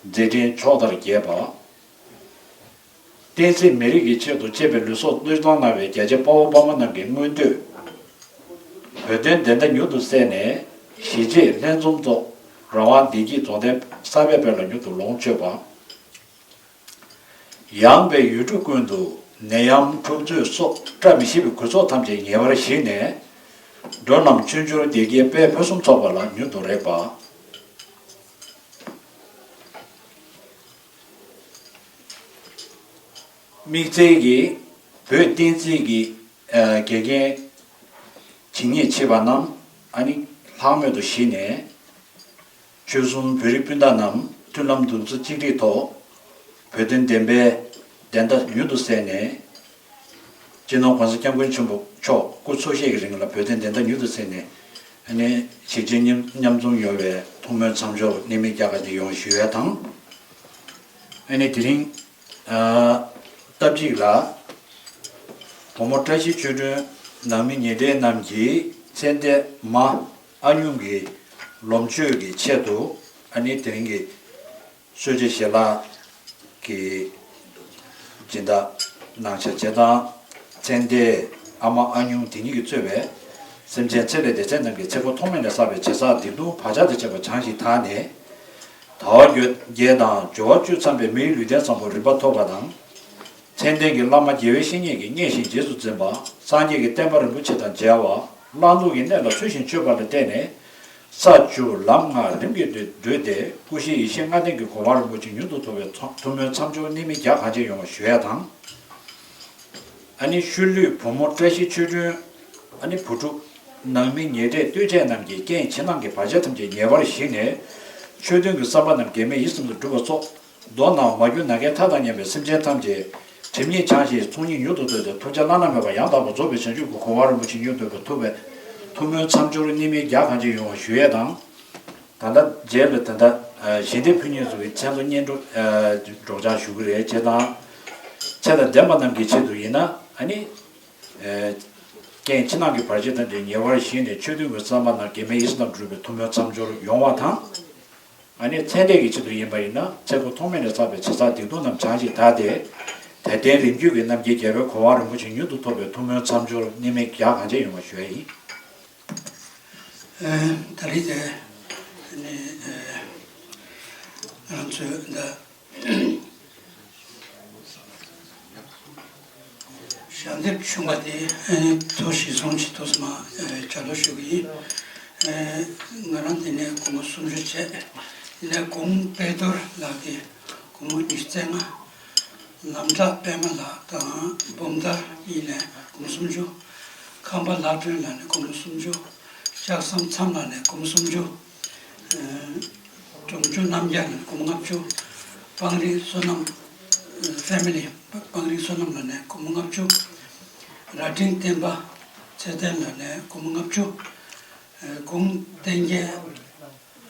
མཛད་འཕྲིན་ཕྱོགས་མཐར་རྒྱས་པ། བསྟན་སྲིད་མི་རིགས་ཀྱི་ཆེད་དུ་གཅེས་པའི་ལུས་སྲོག་བློས་གཏོང་གནང་བའི་རྒྱ་ཆེ་དཔའ་བོ་དཔའ་མོ་རྣམས་ཀྱི་མངོན་འདོད། བོད་དོན་བདེན་མཐའ་མྱུར་དུ་གསལ་ནས་གཞིས་བྱེས་ལྷན་འཛོམས་ཐོག་རང་དབང་བདེ་སྐྱིད་རྫོགས་ལྡན་གསར་པའི་དཔལ་ལ་མྱུར་དུ་ལོངས་སྤྱོད་པ། ཡངས་པའི་ཡུལ་གྲུ་ཀུན་ཏུ་ནད་ཡམས་འཁྲུག་རྩོད་སོགས་བཀྲ་མི་ཤིས་པའི་གོ་ཚོགས་ཐམས་ཅད་ཉེ་བར་ཞི་ནས། འགྲོ་རྣམས་ཆོས་འབྱོར་བདེ་སྐྱིད་དཔལ་ཕུན་སུམ་ཚོགས་པ་ལ་མྱུར་དུ་རེག་པ། དམིགས་བསལ་གྱིས་བོད་བསྟན་སྲིད་ཀྱི་ཨ་འགལ་རྐྱེན་ཇི་སྙེད་མཆིས་པ་རྣམས་ཨ་ནི་ལྷག་མེད་དུ་ཞི་ནས། ཆོལ་གསུམ་བོད་རིགས་སྤུན་ཟླ་རྣམས་མཐུན་ལམ་འདུ་འཛོམས་གཅིག་སྒྲིལ་ཐོག་བོད་དོན་བདེན་པའི་བདེན་མཐའ་མྱུར་དུ་གསལ་ནས། སྤྱི་ནོར་༸གོང་ས་༸སྐྱབས་མགོན་ཆེན་པོ་མཆོག་སྐུ་འཚོ་གཞེས་ཀྱི་རིང་ལ་བོད་དོན་བདེན་མཐའ་མྱུར་དུ་གསལ་ནས། ཨ་ནི་གཞིས་བྱེས་མཉམ་མཉམ་འཛོམས་ཡོང་བའི་ཐུགས་སྨོན་མཚམས་སྦྱོར་གནད་སྨིན་རྒྱ་གར་གྱི་ཡོང་ཞུ་ཡས་དང་། ཨ་ནི་དེ་རིང་ཨ་སྟབས་གཅིག་ལ། བུ་མོ་བཀྲ་ཤིས་ཆོས་སྒྲོན་ནང་མི་ཉེ་འབྲེལ་རྣམས་ཀྱིས་མཚན་ལྡན་མ་ཨ་སྙུང་གི་ལོ་མཆོད་ཀྱི་ཆེད་དུ་ཨ་ནི་དེ་རིང་གི་གསོལ་ཇ་བཞེས་ལག་གི་སྦྱིན་བདག་གནང་ཆ་བྱེད་དང་། མཚན་ལྡན་ཨ་མ་ཨ་སྙུང་དེ་ཉིད་ཀྱིས་གཙོས་པའི་སེམས་ཅན་ཚེ་ལས་འདས་ཚད་རྣམས་ཀྱི་ཚེ་འཁོར་ཐོག་མེད་ནས་བསགས་པའི་བྱས་བསགས་སྡིག་ལྟུང་བག་ཆགས་དང་བཅས་པ་བྱང་ཞིང་དག་ནས། དལ་བ་བརྒྱད་དང་འབྱོར་བ་བཅུ་ཚང་བའི་མིའི་ལུས་རྟེན་བཟང་པོ་རིམ་པ་ཐོབ་པ་དང་། མཚན་ལྡན་གྱི་བླ་མ་དགེ་བའི་བཤེས་གཉེན་གྱིས་མཉེས་ཤིང་རྗེས་སུ་འཛིན་པ། སངས་རྒྱས་ཀྱི་བསྟན་པ་རིན་པོ་ཆེ་དང་མཇལ་བ། བླང་དོར་གྱི་གནས་ལ་ཚུལ་བཞིན་སྤྱོད་པ་ལ་བརྟེན་ནས། ས་བཅུ་ལམ་ལྔ་རིམ་གྱིས་བགྲོད་དེ། སྐུ་བཞི་ཡེ་ཤེས་ལྔ་ལྡན་གྱི་གོ་འཕང་རིན་པོ་ཆེ་མྱུར་དུ་ཐོབ་པའི་ཐུགས་སྨོན་མཚམས་སྦྱོར་གནད་སྨིན་རྒྱ་གང་ཆེ་ཡོང་བ་ཞུ་ཡ་དང་། ཨ་ནི་ཤུལ་ལུས་བུ་མོ་བཀྲ་ཤིས་ཆོས་སྒྲོན། ཨ་ནི་བུ་ཕྲུག་ནང་མི་ཉེ་འབྲེལ་ལྟོས་བཅས་རྣམས་ཀྱིས་རྐྱེན་ཕྱི་ནང་གི་བར་ཆད་ཐམས་ཅད་ངེས་པར་ཞི་ནས། ཆོས་དོན་གྱི་བསམ་པ་རྣམས་གེགས་མེད་ཡིད་བཞིན་དུ་འགྲུབ་པ་སོགས། མདོར་ན་མ་གྱུར་ནམ་མཁའི་མཐའ་དང་མཉམ་པའི་སེམས་ཅན་ཐམས་ཅད་སྒྲིབ་གཉིས་བྱང་ཞིང་ཚོགས་གཉིས་མྱུར་དུ་རྫོགས་ཏེ་ཐོབ་བྱ་བླ་ན་མེད་པ་ཡང་དག་པར་རྫོགས་པའི་བྱང་ཆུབ་ཀྱི་གོ་འཕང་རིན་པོ་ཆེ་མྱུར་ཐོབ་པར་ཐུགས་སྨོན་མཚམས་སྦྱོར་གནད་སྨིན་རྒྱ་གང་ཆེ་ཡོང་བ་ཞུ་ཡས་དང་། ད་ལྟ་རྗེས་ལ་ད་ལྟ་ཞི་བདེ་ཕུན་སྙིང་གསུམ་གྱི་མཚན་ཐོ་སྙན་སྒྲོན་སྒྲོག་སྦྱང་ཞུ་གི་རེད། བྱས་ཙང་ཚེ་དང་ལྡན་པ་རྣམས་ཀྱི་ཆེད་དུ་ཡིན་ན་ཨ་ནི། རྐྱེན་ཕྱི་ནང་གི་བར་ཆད་ཐམས་ཅད་ཉེ་བར་ཞི་ནས་ཆོས་མཐུན་གྱི་བསམ་པ་རྣམས་གེགས་མེད་ཡིད་བཞིན་དུ་འགྲུབ་པའི་ཐུགས་སྨོན་མཚམས་སྦྱོར་ཡོང་བ་དང་། ཨ་ནི་ཚེ་འདས་ཀྱི་ཆེད་དུ་ཡིན་པ་ཡིན་ན་ཚེ་འཁོར་ཐོག་མེད་ནས་བསགས་པའི་བྱས་བསགས་སྡིག་ལྟུང་རྣམས་བྱང་ཞིང་དག་སྟེ། དད་ལྡན་རིམ་བརྒྱུད་ཀྱི་རྣམ་རྒྱལ་རྒྱལ་བའི་གོ་འཕང་རིན་པོ་ཆེ་མྱུར་དུ་ཐོབ་པའི་ཐུགས་སྨོན་མཚམས་སྦྱོར་གནད་མེད་བརྒྱ་གང་ཆེ་ཡོང་བ་ཞུ་ཡ་ཡིན། ཨ། ད་རེས་དེ་ནི་ཨ་ང་རང་ཚོས་ད་ཞལ་འདེབས་བྱུང་བ་དེ་ཨ་ནི་ཐུགས་གཞིར་བཟུང་ཅིག་ཐུགས་སུ་མ་ཨ་ལྗགས་ཀློག་ཞུ་གི་ཡིན། ཨ་ང་རང་དེ་ནས་སྒོར་མོ་སུམ་ཅུ་བྱས། དེ་ནས་གུང་དཔལ་རྡོར་ལགས་ཀྱིས་སྒོར་མོ་ཉི་ཤུ་རྩ་ལྔ། ལམ་བྲག་པད་མ་ལགས་དང་འབུམ་ཐར་གཉིས་ནས་སྒོར་མོ་སུམ་ཅུ། ཁམས་པ་ལྷ་སྒྲོན་ལགས་ནས་སྒོར་མོ་སུམ་ཅུ། ལྕགས་ཟམ་མཚམས་ལགས་ནས་སྒོར་མོ་སུམ་ཅུ། ཨ་འབྲོང་ཆུང་རྣམ་རྒྱལ་ལགས་ནས་སྒོར་མོ་ལྔ་བཅུ། སྤང་རི་བསོད་ནམས་ཨ་ཕེ་མི་ལི་སྤང་རི་བསོད་ནམས་ལགས་ནས་སྒོར་མོ་ལྔ་བཅུ། རྭ་སྒྲེང་བསྟན་པ་ཚེ་བརྟན་ལགས་ནས་སྒོར་མོ་ལྔ་བཅུ། ཨ་གུང་བསྟན་རྒྱལ་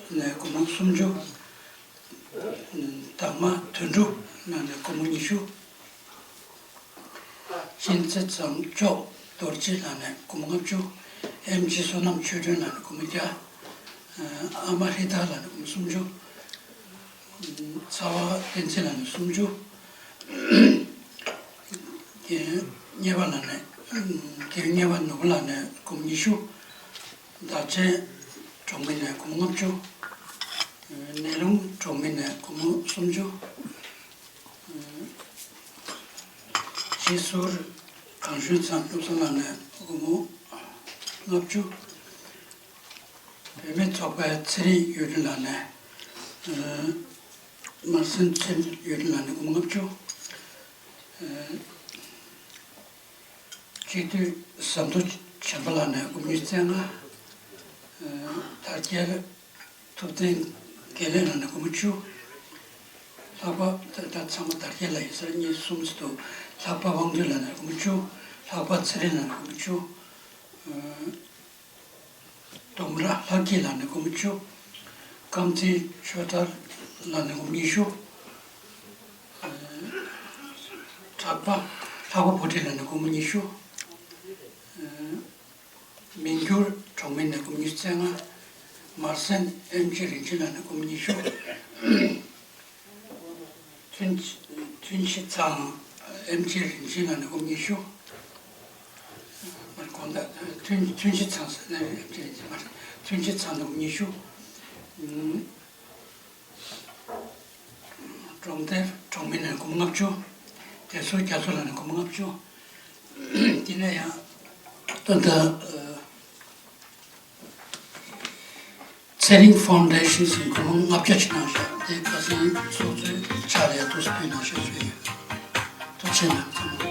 ནས་སྒོར་མོ་སུམ་ཅུ། དར་མ་དོན་གྲུབ་ལགས་ནས་སྒོར་མོ་ཉི་ཤུ། གཅན་ཚ་རྫོང་ཅོག་རྡོ་རྗེ་ལགས་ནས་སྒོར་མོ་ལྔ་བཅུ། ཨེམ་ཆི་བསོད་ནམས་ཆོས་སྒྲོན་ལགས་ནས་སྒོར་མོ་བརྒྱ། ཨ་མ་ཧྲི་ཐར་ལགས་ནས་སྒོར་མོ་སུམ་ཅུ། ཚ་བ་བསྟན་འཛིན་ལགས་ནས་སུམ་ཅུ། རྒན་གཉེར་པ་ལགས་ནས་རྒན་གཉེར་པ་ནོར་བུ་ལགས་ནས་སྒོར་མོ་ཉི་ཤུ། བདག་ཆེན་གྲོང་མི་ནས་སྒོར་མོ་ལྔ་བཅུ། ནེ་ལུང་གྲོང་མི་ནས་སྒོར་མོ་སུམ་ཅུ། སྤྱི་ཟུར་གངས་ཞོན་ཚང་བློ་བཟང་ལགས་ནས་སྒོར་མོ་ལྔ་བཅུ། བུད་མེད་ཚོགས་པའི་ཚེ་རིང་གཡུ་སྒྲོན་ལགས་ནས། ཨ་མར་སེང་ཆེན་གཡུ་སྒྲོན་ལགས་ནས་སྒོར་མོ་ལྔ་བཅུ། ཨ་སྤྱི་འཐུས་ཟམ་གདོང་བྱམས་པ་ལགས་ནས་སྒོར་མོ་ཉི་ཤུ་རྩ་ལྔ། ཨ་དར་རྒྱས་ཐུབ་བསྟན་དགེ་ལེགས་ལགས་ནས་སྒོར་མོ་བཅུ། ལྷག་པ་ད་ད་ཚང་མ་དར་རྒྱས་ལགས་ཡིན་ས་རེད། གཉིས་གསུམ་ཚོ་འདུག་ལྷག་པ་དབང་འདུས་ལགས་ནས་སྒོར་མོ་བཅུ། ལྷག་པ་ཚེ་རིང་ལགས་ནས་སྒོར་མོ་བཅུ། ཨ་ལྡོམ་ར་ལྷ་སྐྱིད་ལགས་ནས་སྒོར་མོ་བཅུ། ཀམ་ཚིག་ཆོས་དར་ལགས་ནས་སྒོར་མོ་ཉི་ཤུ། ཨ་གྲགས་པ་ལྷག་པ་བུ་ཁྲིད་ལགས་ནས་སྒོར་མོ་ཉི་ཤུ། ཨ་མི་འགྱུར་གྲོང་མི་ནས་སྒོར་མོ་ཉི་ཤུ་རྩ་ལྔ། མར་སེང་ཨེམ་ཆི་རིན་ཆེན་ལགས་ནས་སྒོར་མོ་ཉི་ཤུ། ཐུན་ཐུན་ཆི་ཚང་ཨེམ་ཆི་རིན་ཆེན་ལགས་ནས་སྒོར་མོ་ཉི་ཤུ། མར་དགོངས་དག་ཐུན་ཐུན་ཆི་ཚང་ཟེར་ན་ཨེམ་ཆི་རིན་ཆེན་མ་རེད། ཐུན་ཆི་ཚང་ནས་སྒོར་མོ་ཉི་ཤུ། གྲོང་རྡལ་གྲོང་མི་ནས་སྒོར་མོ་ལྔ་བཅུ། བདེ་སྲུང་རྒྱ་མཚོ་ལགས་ནས་སྒོར་མོ་ལྔ་བཅུ། དེ་ནས་ཡང་ད་ལྟ་ཚེ་རིང་ཕའུན་ཌེ་ཤན་ཟེར་སྒོར་མོ་ལྔ་བརྒྱ་ཅིག་གནང་ཤག་དེ་ཁ་སང་ཚོགས་གཙོའི་ཕྱག་ལ་ཡ་ཐུགས་སུ་ཕུལ་གནང་ཤག་ཞུ་ཡོད། ཐུགས་རྗེ་ཆེ་གནང་ཚང་མ།